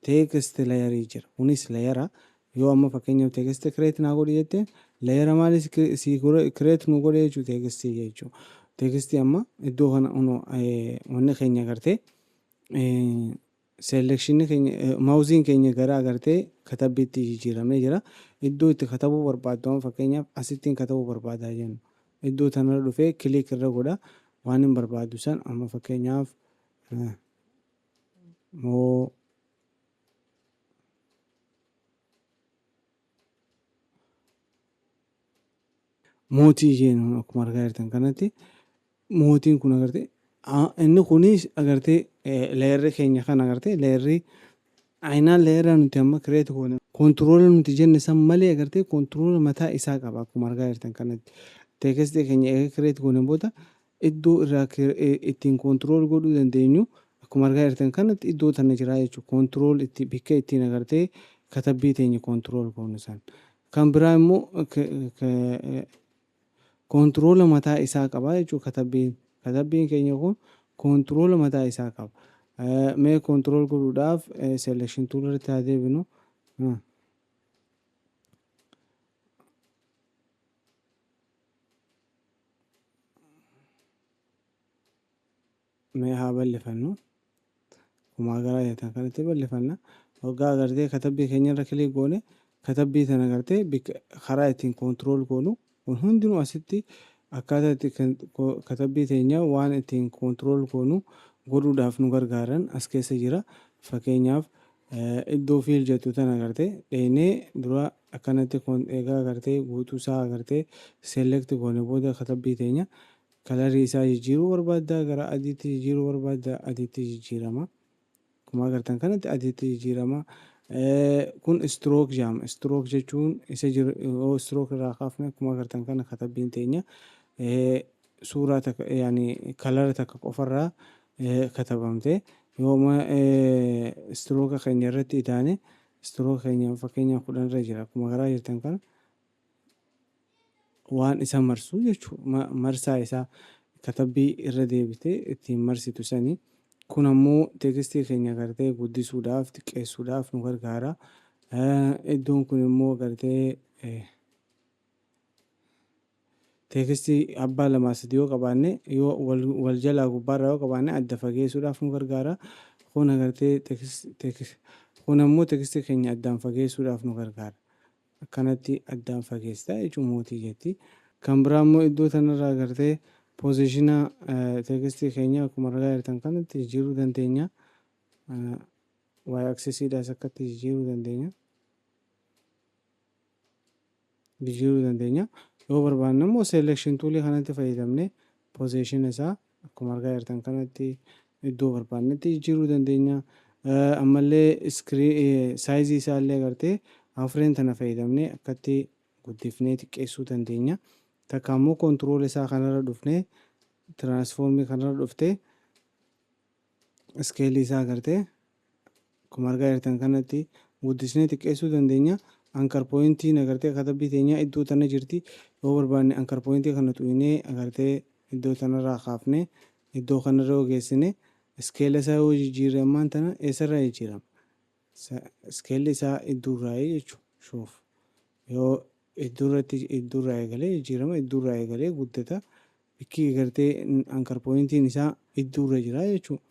text layerii jira. Kunis layera. Yoo amma fakkeenyaaf text create naa godhi jette, layera maali si create nu godhe jechuudha? Text jechuudha. Teekstii amma iddoo kana wanni keenya agartee selekshinni keenya, maawuziin keenya gara agartee katabbiitti jijjiiramee jira. Iddoo itti katabuu barbaaddu, amma fakkeenyaaf asittiin katabuu barbaadaa jennu, iddoo tanarra dhufee click irra godha. Waan hin barbaadu san amma fakkeenyaaf moo mootii jennu, akkuma argaa jirtan kanatti mootiin kun agartee inni kunis agartee layerri keenya kan agartee layerri aynaan layera nuti amma create goone control nuti jenne san malee agartee control mataa isaa qaba. Akkuma argaa jirtan kanatti teekestii keenya eega create goone booda iddoo irraa ittiin control godhuu dandeenyu akkuma argaa jirtan kanatti iddoo tana jira jechuudha. Control itti bikka ittiin agartee katabbii teenya control goonu san. Kan biraa immoo koontiroola mataa isaa qaba jechuudha katabbiin. Katabbiin keenya kun koontiroola mataa isaa qaba. Mee control godhuudhaaf selection tool irratti haa deebinu. Mee haa bal'ifannu. Akkuma agarraa jirtan kanatti bal'ifanna. Hoggaa agartee katabbii keenya irra click goone, katabbii tana agartee karaa ittiin control goonu kun hundinuu asitti akkaataa itti katabbii teenya waan ittiin control goonu godhuudhaaf nu gargaaran as keessa jira. Fakkeenyaaf, iddoo fill jettu tana agartee dheenee dura akkanatti egaa agartee guutuu isaa agartee select goone booda katabbii teenya kalarii isaa jijjiiruu barbaaddaa, gara adiitti jijjiiruu barbaaddaa, adiitti jijjiirama. Akkuma agartan kanatti adiitti jijjiirama. Kun stroke jedhama. Stroke jechuun isa jiru yoo stroke irraa kaafne, akkuma agartan kana katabbiin teenya suuraa takka, yaani kalara takka qofarraa katabamte. Yoo stroke keenya irratti itaane, stroke keenya fakkeenyaaf 10 irra jira, akkuma garaa jirtan kana waan isa marsu jechuudha. Marsaa isaa katabbii irra deebitee ittiin marsitu sani. Kun ammoo teekstii keenya gartee guddisuudhaaf, xiqqeessuudhaaf nu gargaara. Iddoon kun immoo gartee teekstii abbaa lamaa sadi yoo qabaanne, yoo wal jalaa gubbaarraa yoo qabaanne, adda fageessuudhaaf nu gargaara. Kun agartee kun ammoo teekstii keenya addaan fageessuudhaaf nu gargaara. Akkanatti addaan fageessita jechuun mootii jetti. Kan biraa immoo iddoo tanarraa agartee poozishina teekstii keenya akkuma argaa jirtan kanatti jijjiiruu dandeenya. Y axisiidhaas akkatti jijjiiruu dandeenya. Jijjiiruu dandeenya. Yoo barbaanne immoo selection toolii kanatti fayyadamnee position isaa akkuma argaa jirtan kanatti iddoo barbaannetti jijjiiruu dandeenya. Ammallee saayizii isaa illee agartee afreen tana fayyadamnee akkatti guddifnee xiqqeessuu dandeenya. Takka ammoo koontirool isaa kanarra dhufnee, tiraansfoormii kanarra dhuftee, iskeelii isaa agartee akkuma argaa jirtan kanatti guddisnee xiqqeessuu dandeenya. Anchor pointiin agartee katabbii teenyaa iddoo tana jirti. Yoo barbaanne anchor pointii kana tuqnee agartee iddoo tanarraa kaafnee iddoo kanarra yoo geessine, iskeela isaa yoo jijjiirre, ammaan tana eessarraa jijjiirama? Iskeelli isaa idduurraayii jechuudha. Shuuf. Yoo idduurratti idduurraa eegalee jijjiirama, idduurraa eegalee guddata. Bikki agartee anchor pointiin isaa idduurra jira jechuudha.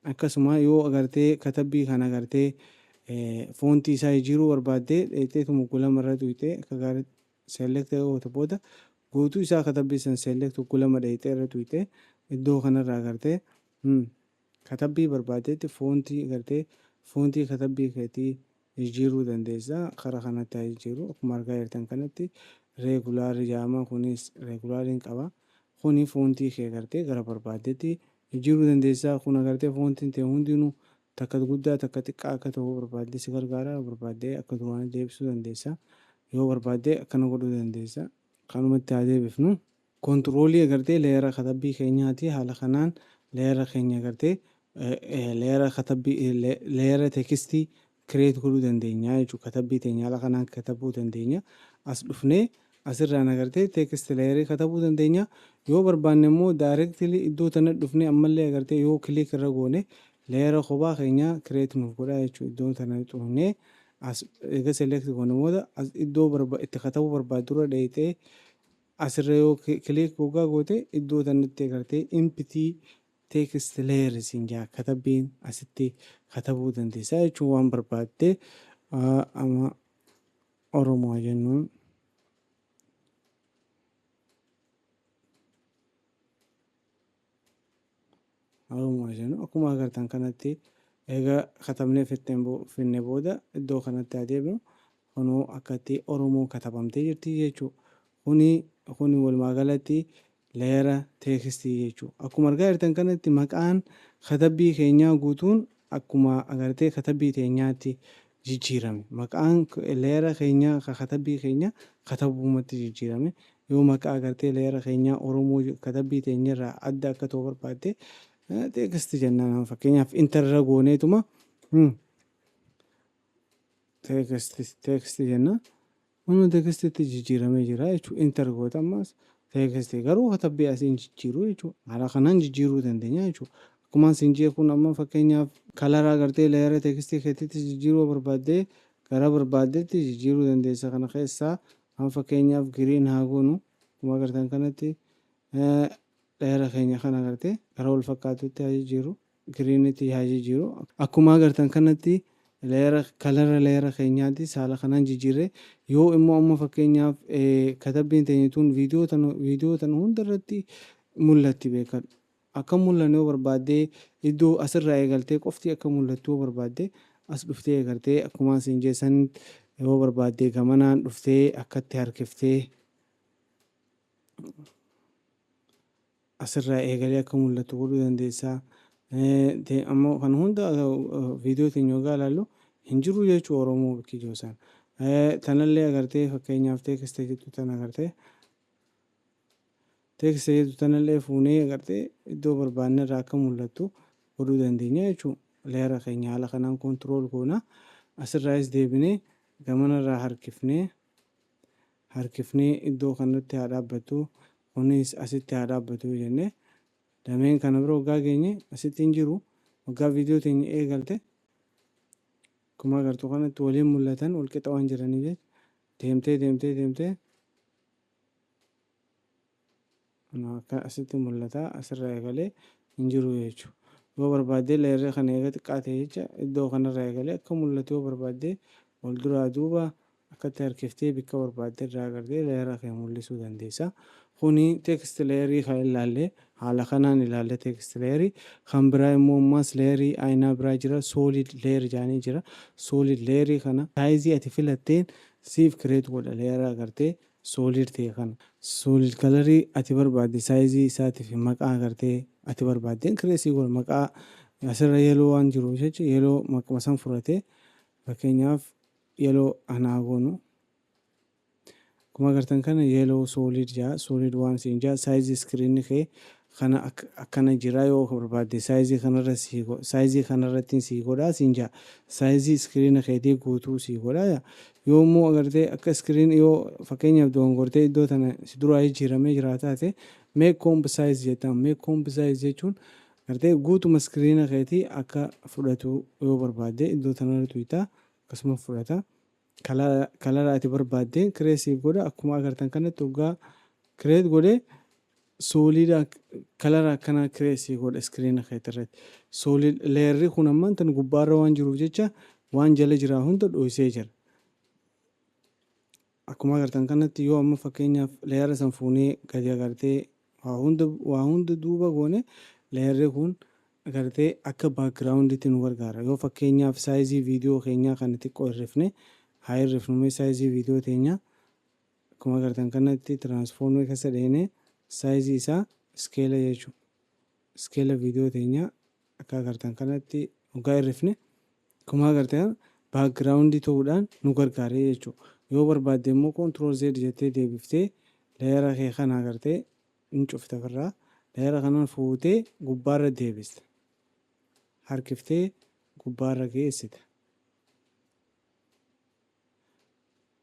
Akkasuma yoo agartee katabbii kana agartee foontii isaa jijjiiruu barbaadde, dheexxeetuma gulama irra tuqxee akka gaariitti select goote booda guutuu isaa katabbii san select gulama dheexxee irra tuqxee iddoo kanarraa agartee katabbii barbaaddetti foontii agartee foontii katabbii keetii jijjiiruu dandeessa. Kara kanatti haa jijjiiru. Akkuma argaa jirtan kanatti regular jedhama. Kunis regulaariin qaba. Kuni foontii kee agartee gara barbaaddetti jijjiiruu dandeessa. Kun agartee foontiin ta'e hundinuu takka guddaa takka xiqqaa akka ta'uu barbaadde si gargaara. Barbaaddee akka duraanii deebisuu dandeessa. Yoo barbaadde akkana godhuu dandeessa. Kanumatti haa deebifnu. Kontiroolii agartee layera katabbii keenyaati. Haala kanaan layera keenya agartee layera katabbii, layera tekstii create godhuu dandeenya jechuudha. Katabbii teenya haala kanaan katabuu dandeenya. As dhufnee asirraan agartee text layerii katabuu dandeenya. Yoo barbaanne immoo directly iddoo tana dhufnee ammallee agartee yoo click irra goone layera kophaa keenya create nuuf godha jechuudha. Iddoo tana dhufnee as eega select goone booda as iddoo itti katabuu barbaaddu irra dheeyxee Asirra yoo click hoggaa goote, iddoo tanatti agartee empty text layer siin jaa. Katabbiin asitti katabuu dandeessa jechuun waan barbaadde. Amma Oromoo jennuun, Oromoo jennu. Akkuma agartan kanatti egaa katabnee finne booda iddoo kanatti adeemnu. Kunoo akkatti Oromoon katabamtee jirti jechuudha. Kuni walumaa galatti layera textii jechuudha. Akkuma argaa jirtan kanatti maqaan katabbii keenyaa guutuun akkuma agartee katabbii teenyaatti jijjiirame. Maqaan layera keenyaa ka katabbii keenya katabuumatti jijjiirame. Yoo maqaa agartee layera keenyaa Oromoo katabbii teenyarraa adda akka ta'u barbaadde, text jennaan. Fakkeenyaaf enterra gooneetuma text jenna. Kun textitti jijjiiramee jira jechuudha. Enter goota, ammas text, garuu katabbii asiin jijjiiruu jechuudha. Haala kanaan jijjiiruu dandeenya jechuudha. Akkuma isin jee, kun amma fakkeenyaaf colora agartee layera textii keetitti jijjiiruu barbaaddee gara barbaaddetti jijjiiruu dandeessa. Kana keessaa amma fakkeenyaaf green haa goonu. Akkuma agartan kanatti layera keenya kana agartee gara wal fakkaatutti haa jijjiiru. Greenitti haa jijjiiru. Akkuma agartan kanatti layera colora layera keenyaatti haala kanaan jijjiirre. Yoo immoo amma fakkeenyaaf katabbiin teenya tun viidiyoo tana hunda irratti mul'atti beekadhu. Akka mul'anne yoo barbaaddee, iddoo asirraa eegaltee qofti akka mul'attu yoo barbaadde, as dhuftee agartee akkuma isin jeessan yoo barbaadde gamanaan dhuftee akkatti harkiftee asirraa eegalee akka mul'atu godhuu dandeessa. Ammoo kan hunda viidiyoo teenya yoggaa ilaallu hin jiru jechuu Oromoo bakki jiru sana. Tanallee agartee fakkeenyaaf text jettu tana agartee text jettu tanallee fuunee agartee iddoo barbaanne irraa akka mul'attu godhuu dandeenya jechuudha. Layera keenya haala kanaan control goona. Asirraayis deebinee gamanarraa harkifnee harkifnee iddoo kanatti haa dhaabbattu, kunis asitti haa dhaabbatu jennee lameen kana bira waggaa geenye asitti hin jiru. Waggaa viidiyoo teenya eegalte akkuma agartu kanatti waliin mul'atan, walqixa waan jiraniif jecha deemtee deemtee deemtee akka asitti mul'ata, asirraa eegalee hin jiru jechuudha. Yoo barbaaddee layerri kana eega xiqqaa ta'e jecha iddoo kanarraa eegalee akka mul'atu yoo barbaaddee, wal duraa duuba akkatti harkiftee bikka barbaadde irraa agartee layera kee mul'isuu dandeessa. Kuni text layerii kan ilaalle haala kanaan ilaalle text layerii. Kan biraa immoo ammas layerii aynaa biraa jira, solid layer jedhanii jira. Solid layerii kana sizeii ati filatteen siif create godha layera agartee solid ta'e kana. Solid colorii ati barbaadde, sizeii isaatii fi maqaa agartee ati barbaaddeen create godha. Maqaa asirra yellow waan jiruuf jecha yellow maquma san fudhatee, fakkeenyaaf yellow anaa goonu. Akkuma agartan kana yellow solid jaa, solid waan siin jaa. Sizeii screenni kee kana akkana jira, yoo barbaadde sizeii kanarra sii sizeii kanarratti sii godhaa siin jaa, sizeii screena keetii guutuu sii godhaa. Yoo immoo agartee akka screen yoo fakkeenyaaf dogongortee iddoo tana si duraa jijjiiramee jira taate, make comp size jettaan. Make comp size jechuun agartee guutuma screena keetii akka fudhatu yoo barbaadde iddoo tanarra tuytaa, akkasuma fudhata. Colora ati barbaadde create siif godha. Akkuma agartan kanatti hoggaa create godhe solida colora akkanaa create siif godha screena keetii irratti. Solid layerri kun ammaan tan gubbaarra waan jiruuf jecha waan jala jiraa hunda dhoysee jira. Akkuma agartan kanatti yoo amma fakkeenyaaf layera san fuunee gadi agartee waa hunda duuba goone, layerri kun agartee akka backgrounditti nu gargaara. Yoo fakkeenyaaf sizeii viidiyoo keenyaa kana xiqqoo hirrifne, haa hirrifnu mee sizeii viidiyoo teenyaa. Akkuma agartan kanatti transformii keessa dheenee sizeii isaa scale jechuudha. Scale viidiyoo teenyaa akka agartan kanatti hoggaa hirrifne, akkuma agartan backgroundii ta'uudhaan nu gargaaree jechuudha. Yoo barbaadde immoo control Z jettee deebiftee layera kee kana agartee hin cufte ofirraa. Layera kanaan fuutee gubbaarra deebista. Harkiftee gubbaarra geessita.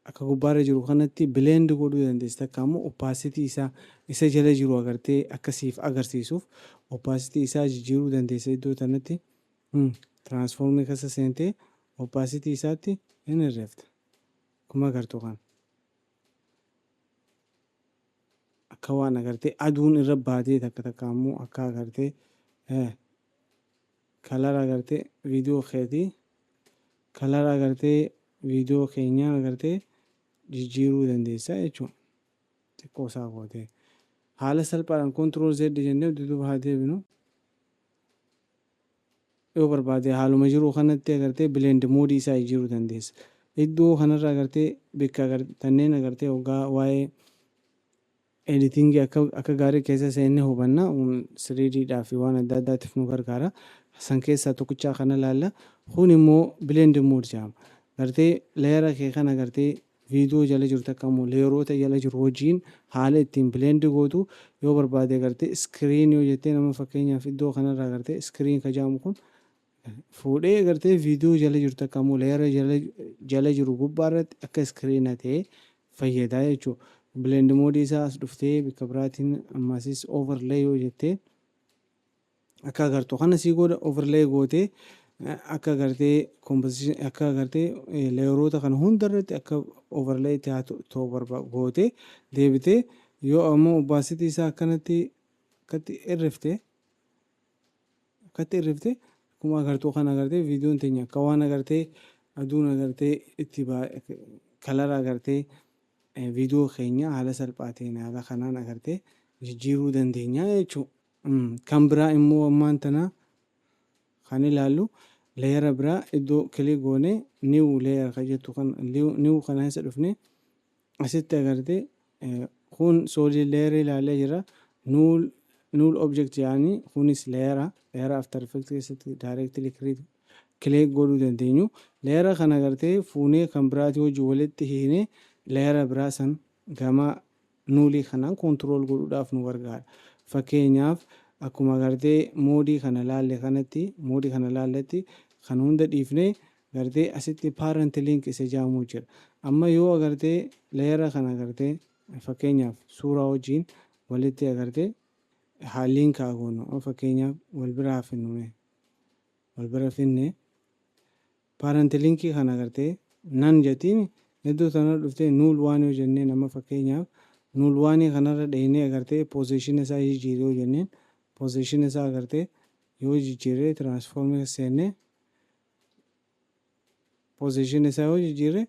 Akka gubbaarra jiru kanatti blend godhuu dandeessa. Takka ammoo opacity isaa isa jala jiru agartee akka siif agarsiisuuf opacity isaa jijjiiruu dandeessa iddoo tanatti. Transformii keessa seentee opacity isaatti hin hirrifta. Akkuma agartu kana. Akka waan agartee aduun irra baatee, takka takka ammoo akka agartee color agartee viidiyoo keetii, color agartee viidiyoo keenyaa agartee jijjiiruu dandeessa jechuudha. Xiqqoo isaa gootee haala salphaadhaan Control Z jennee dudduuba haa deebinu. Yoo barbaade haaluma jiru kanatti agartee blend mode isaa jijjiiruu dandeessa. Iddoo kanarra agartee bikka tanneen agartee hoggaa waa'ee editing akka gaarii keessa seennee hubanna, 3D dhaa fi waan adda addaatiif nu gargaara. San keessaa tokkichaa kana laalla. Kun immoo blend mode jedhama. Gartee layer kee kana agartee viidiyoo jala jiru takka immoo layeroota jala jiru wajjin haala ittiin blend gootu. Yoo barbaade agartee screen yoo jettee, nama fakkeenyaaf iddoo kanarraa agartee screen ka jedhamu kun fuudhee agartee viidiyoo jala jiru takka immoo layer jala jiru gubbaa irratti akka screen ta'ee fayyadaa jechuudha. Blend mode isaa as dhuftee bakka biraatiin ammasis overlay yoo jettee, akka agartu kana sii godha. Overlay gootee akka agartee composition, akka agartee layeroota kana hunda irratti akka overlay ta'uu gootee deebitee, yoo ammoo opacity isaa akkanatti akkatti irrifte, akkuma agartuu kana agartee viidiyoon teenya akka waan agartee aduun agartee itti color agartee viidiyoo keenya haala salphaa ta'een haala kanaan agartee jijjiiruu dandeenya jechuudha. Kan biraa immoo ammaan tana kan ilaallu layer biraa iddoo click goonee new layer kan jettu kan new kana keessa dhufne asitti agartee kun solid layer ilaalee jira. Null object jedhanii kunis layer After Effects keessatti directly click godhuu dandeenyu. Layer kana agartee fuunee kan biraatii wajjin walitti hiinee layer biraa san gama nullii kanaan control godhuudhaaf nu gargaara. Fakkeenyaaf, akkuma agartee mode kana laalle kanatti, mode kana laalletti, kan hunda dhiifnee gartee asitti parent link isa jedhamu jira. Amma yoo agartee layer kana agartee fakkeenyaaf suuraa wajjin walitti agartee haa link haa goonu. Fakkeenyaaf wal bira haa finnu, wal bira finne, parent linkii kana agartee nan jettiin iddoo tana dhuftee null one yoo jenneen, amma fakkeenyaaf null one kanarra dheenee agartee position isaa jijjiiree yoo jenneen, position isaa agartee yoo jijjiiree, transform seennee position isaa yoo jijjiirre,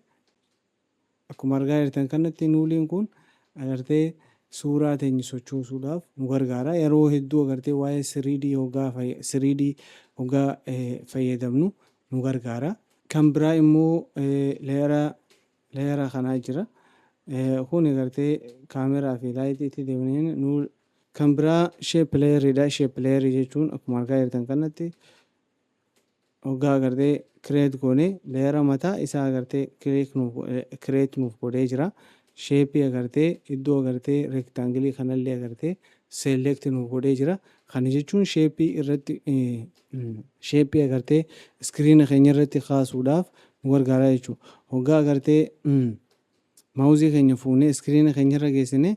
akkuma argaa jirtan kanatti nulliin kun agartee suuraa teenya sochoosuudhaaf nu gargaara. Yeroo hedduu agartee waa'ee 3D hoggaa fayyadamnu nu gargaara. Kan biraa immoo layer kanaa jira. Kun agartee kaameraa fi lightiitti deemnee nu kan biraa shape layeriidha. Shape layerii jechuun akkuma argaa jirtan kanatti hoggaa agartee create goone layer mataa isaa agartee create nuuf godhee jira. Shape agartee iddoo agartee rectangle kanallee agartee select nuuf godhee jira. Kana jechuun shape irratti, shape agartee screen keenya irratti kaasuudhaaf nu gargaara jechuudha. Hoggaa agartee mouse keenya fuunee screen keenya irra geessine,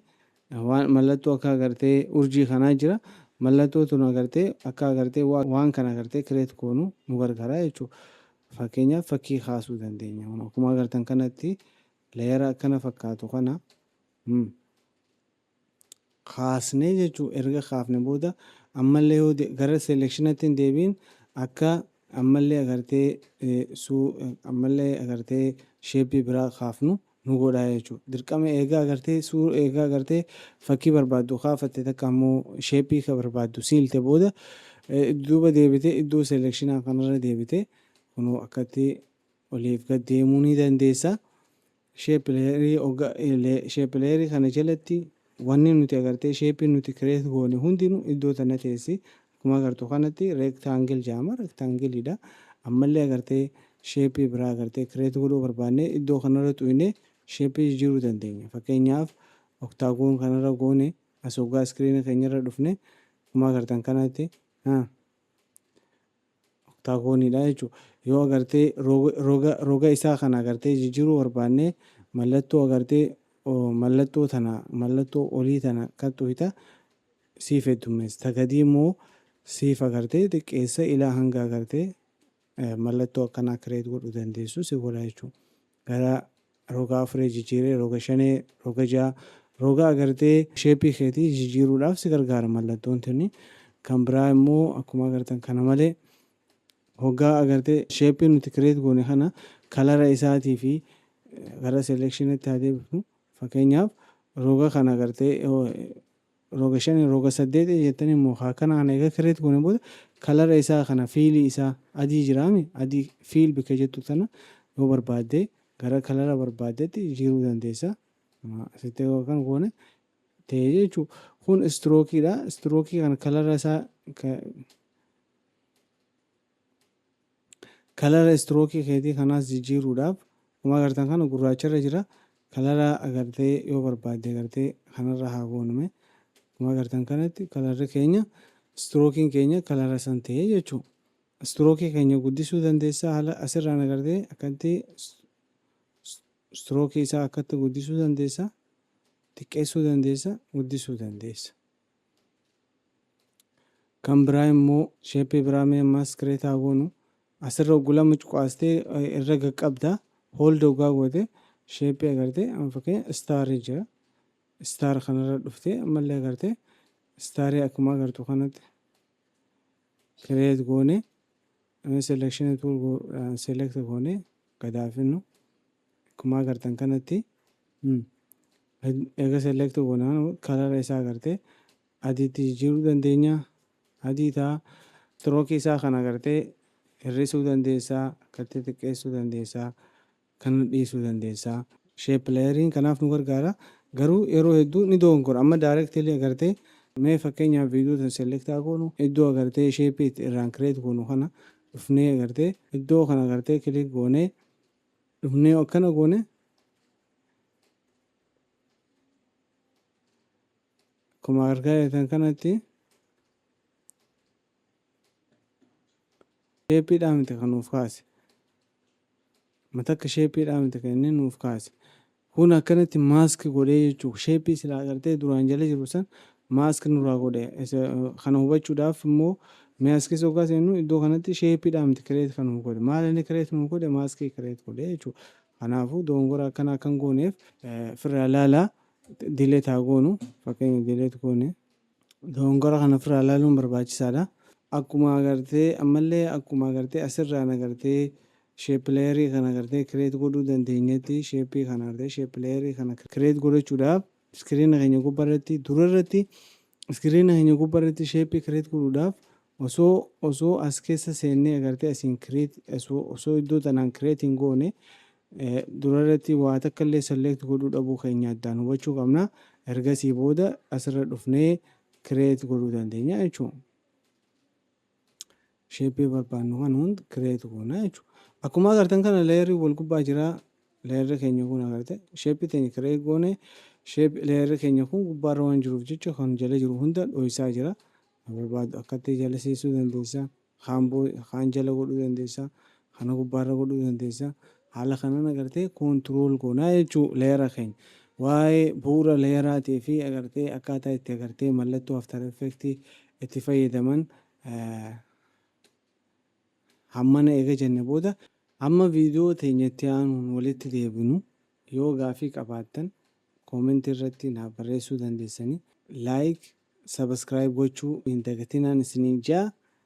waan mallattoo akka agartee urjii kanaa jira. Mallattoo tun agartee akka agartee waan kana agartee create goonu nu gargaara jechuudha. Fakkeenyaaf, fakkii kaasuu dandeenya. Akkuma agartan kanatti layer akkana fakkaatu kana kaasnee jechuu. Erga kaafne booda ammallee yoo gara selectionatti hin deebiin, akka ammallee agartee ammallee agartee shape biraa kaafnu nu godha jechuudha. Dirqama eegaa agartee eegaa agartee fakkii barbaaddu kaafatte, takka ammoo shape ka barbaaddu siilte booda, duuba deebitee iddoo selectionaa kanarra deebitee kunoo akkatti oliif gad deemuu ni dandeessa. Shape layerii kana jalatti wanni nuti agartee shape nuti create goone hundinuu iddoo tana teessi. Akkuma agartu kanatti rectangle jedhama. Rectangleiidha. Ammallee agartee shape biraa agartee create godhuu barbaanne, iddoo kanarra tuqnee shape jijjiiruu dandeenya. Fakkeenyaaf, octagon kanarra goone, as hoggaa screen keenyarra dhufne, akkuma agartan kanatti octagoniidha jechuudha. Yoo agartee roga isaa kana agartee jijjiiruu barbaanne, mallattoo agartee mallattoo tana, mallattoo olii tana kan tuqxa, siif heddummeessa. Ta gadii immoo siif agartee xiqqeessa, ilaa hanga agartee mallattoo akkanaa create godhuu dandeessu si godha jechuudha. Gara roga afurii jijjiiree, roga shanee, roga ja'a, Roga agartee shape keetii jijjiiruudhaaf si gargaara mallattoon tuni. Kan biraa immoo akkuma agartan kana malee hoggaa agartee shape nuti create goone kana kalara isaatii fi gara selectionitti haa deebifnu. Fakkeenyaaf, roga kana agartee roga shanii, roga saddeetii jettanii immoo haa kana kana egaa create goone booda, kalara isaa kana, fillii isaa adii jiraami, adii fill bikka jettu tana yoo barbaadde gara kalara barbaaddetti jijjiiruu dandeessa. Asitti yoo kan goone ta'e jechuudha. Kun strokeiidha. Strokeii kana kalara isaa, kalara strokeii keetii kanaas jijjiiruudhaaf, akkuma agartan kana gurraacharra jira. Kalara agartee yoo barbaadde agartee kanarra haa goonume. Akkuma agartan kanatti kalarri keenya, strokeiin keenya kalara san ta'e jechuudha. Strokeii keenya guddisuu dandeessa. Haala asirraan agartee akkatti strokeii isaa akkatti guddisuu dandeessa, xiqqeessuu dandeessa, guddisuu dandeessa. Kan biraa immoo shapeii biraa mee ammas create haa goonu. Asirra oggulama cuqaastee irra qaqqabda. Hold hoggaa goote shapeii agartee, amma fakkeenya starii jira. Star kanarra dhuftee ammallee agartee starii akkuma agartu kanatti create goone, selection tool select goone gadaafinnu. Akkuma agartan kanatti eega select goone kalara isaa agartee adiitti jijjiiruu dandeenya. Adii ta'a. Strokeii isaa kana agartee hir'isuu dandeessaa, akkatti xiqqeessuu dandeessaa, kana dhiisuu dandeessaa. Shape layeriin kanaaf nu gargaara. Garuu yeroo hedduu ni dogongora. Amma directly agartee, mee fakkeenyaaf viidiyoo tan select haa goonu. Iddoo agartee shapeii irraan create goonu kana dhufnee agartee iddoo kana agartee click goonee dhufnee akkana goone, akkuma argaa jirtan kanatti shapeiidhaa miti kan nuuf kaase. Mata akka shapeiidhaa miti kan inni nuuf kaase. Kun akkanatti mask godhee jechuudha. Shapeii silaa agartee duraan jala jiru san mask nurraa godhe. Kana hubachuudhaaf immoo mee as keessa hoggaa seennu, iddoo kanatti shapeiidhaa miti create kan nuuf godhe. Maal inni create nuuf godhe? Maskii create godhe jechuudha. Kanaafuu dogongora akkana akkan gooneef ofirraa ilaalaa. Delete haa goonu. Fakkeenya delete goone. Dogongora kana ofirraa ilaaluun barbaachisaadha. Akkuma agartee ammallee akkuma agartee asirraan agartee shape layerii kana agartee create godhuu dandeenyetti, shapeii kana agartee shape layerii kana create godhachuudhaaf screena keenya gubbaarratti, durarratti screena keenya gubbaarratti shapeii create godhuudhaaf osoo as keessa seennee agartee asiin create osoo iddoo tanaan create hin goone durarratti waa takka illee select godhuu dhabuu keenya addaan hubachuu qabna. Ergasii booda asirra dhufnee create godhuu dandeenya jechuudha. Shapeii barbaannu kan hunda create goona jechuudha. Akkuma agartan kana layerii wal gubbaa jira. Layerri keenya kun agarte shapeii teenya create goone, shape layerri keenya kun gubbaarra waan jiruuf jecha kan jala jiru hunda dho'isaa jira. Barbaadu akkatti jala seensuu dandeessa. Kaan jala godhuu dandeessa. Kana gubbaarra godhuu dandeessa. Haala kanaan agartee control goonaa jechuu layera keenya. Waa'ee bu'uura layeraatii fi agartee akkaataa itti agartee mallattoo After Effects itti fayyadaman hammana eega jenne booda, hamma viidiyoo teenyatti aanuun walitti deebinu, yoo gaafii qabaattan commentii irratti naaf barreessuu dandeessanii, like, subscribe gochuu hin dagatinaan isiniin jaa.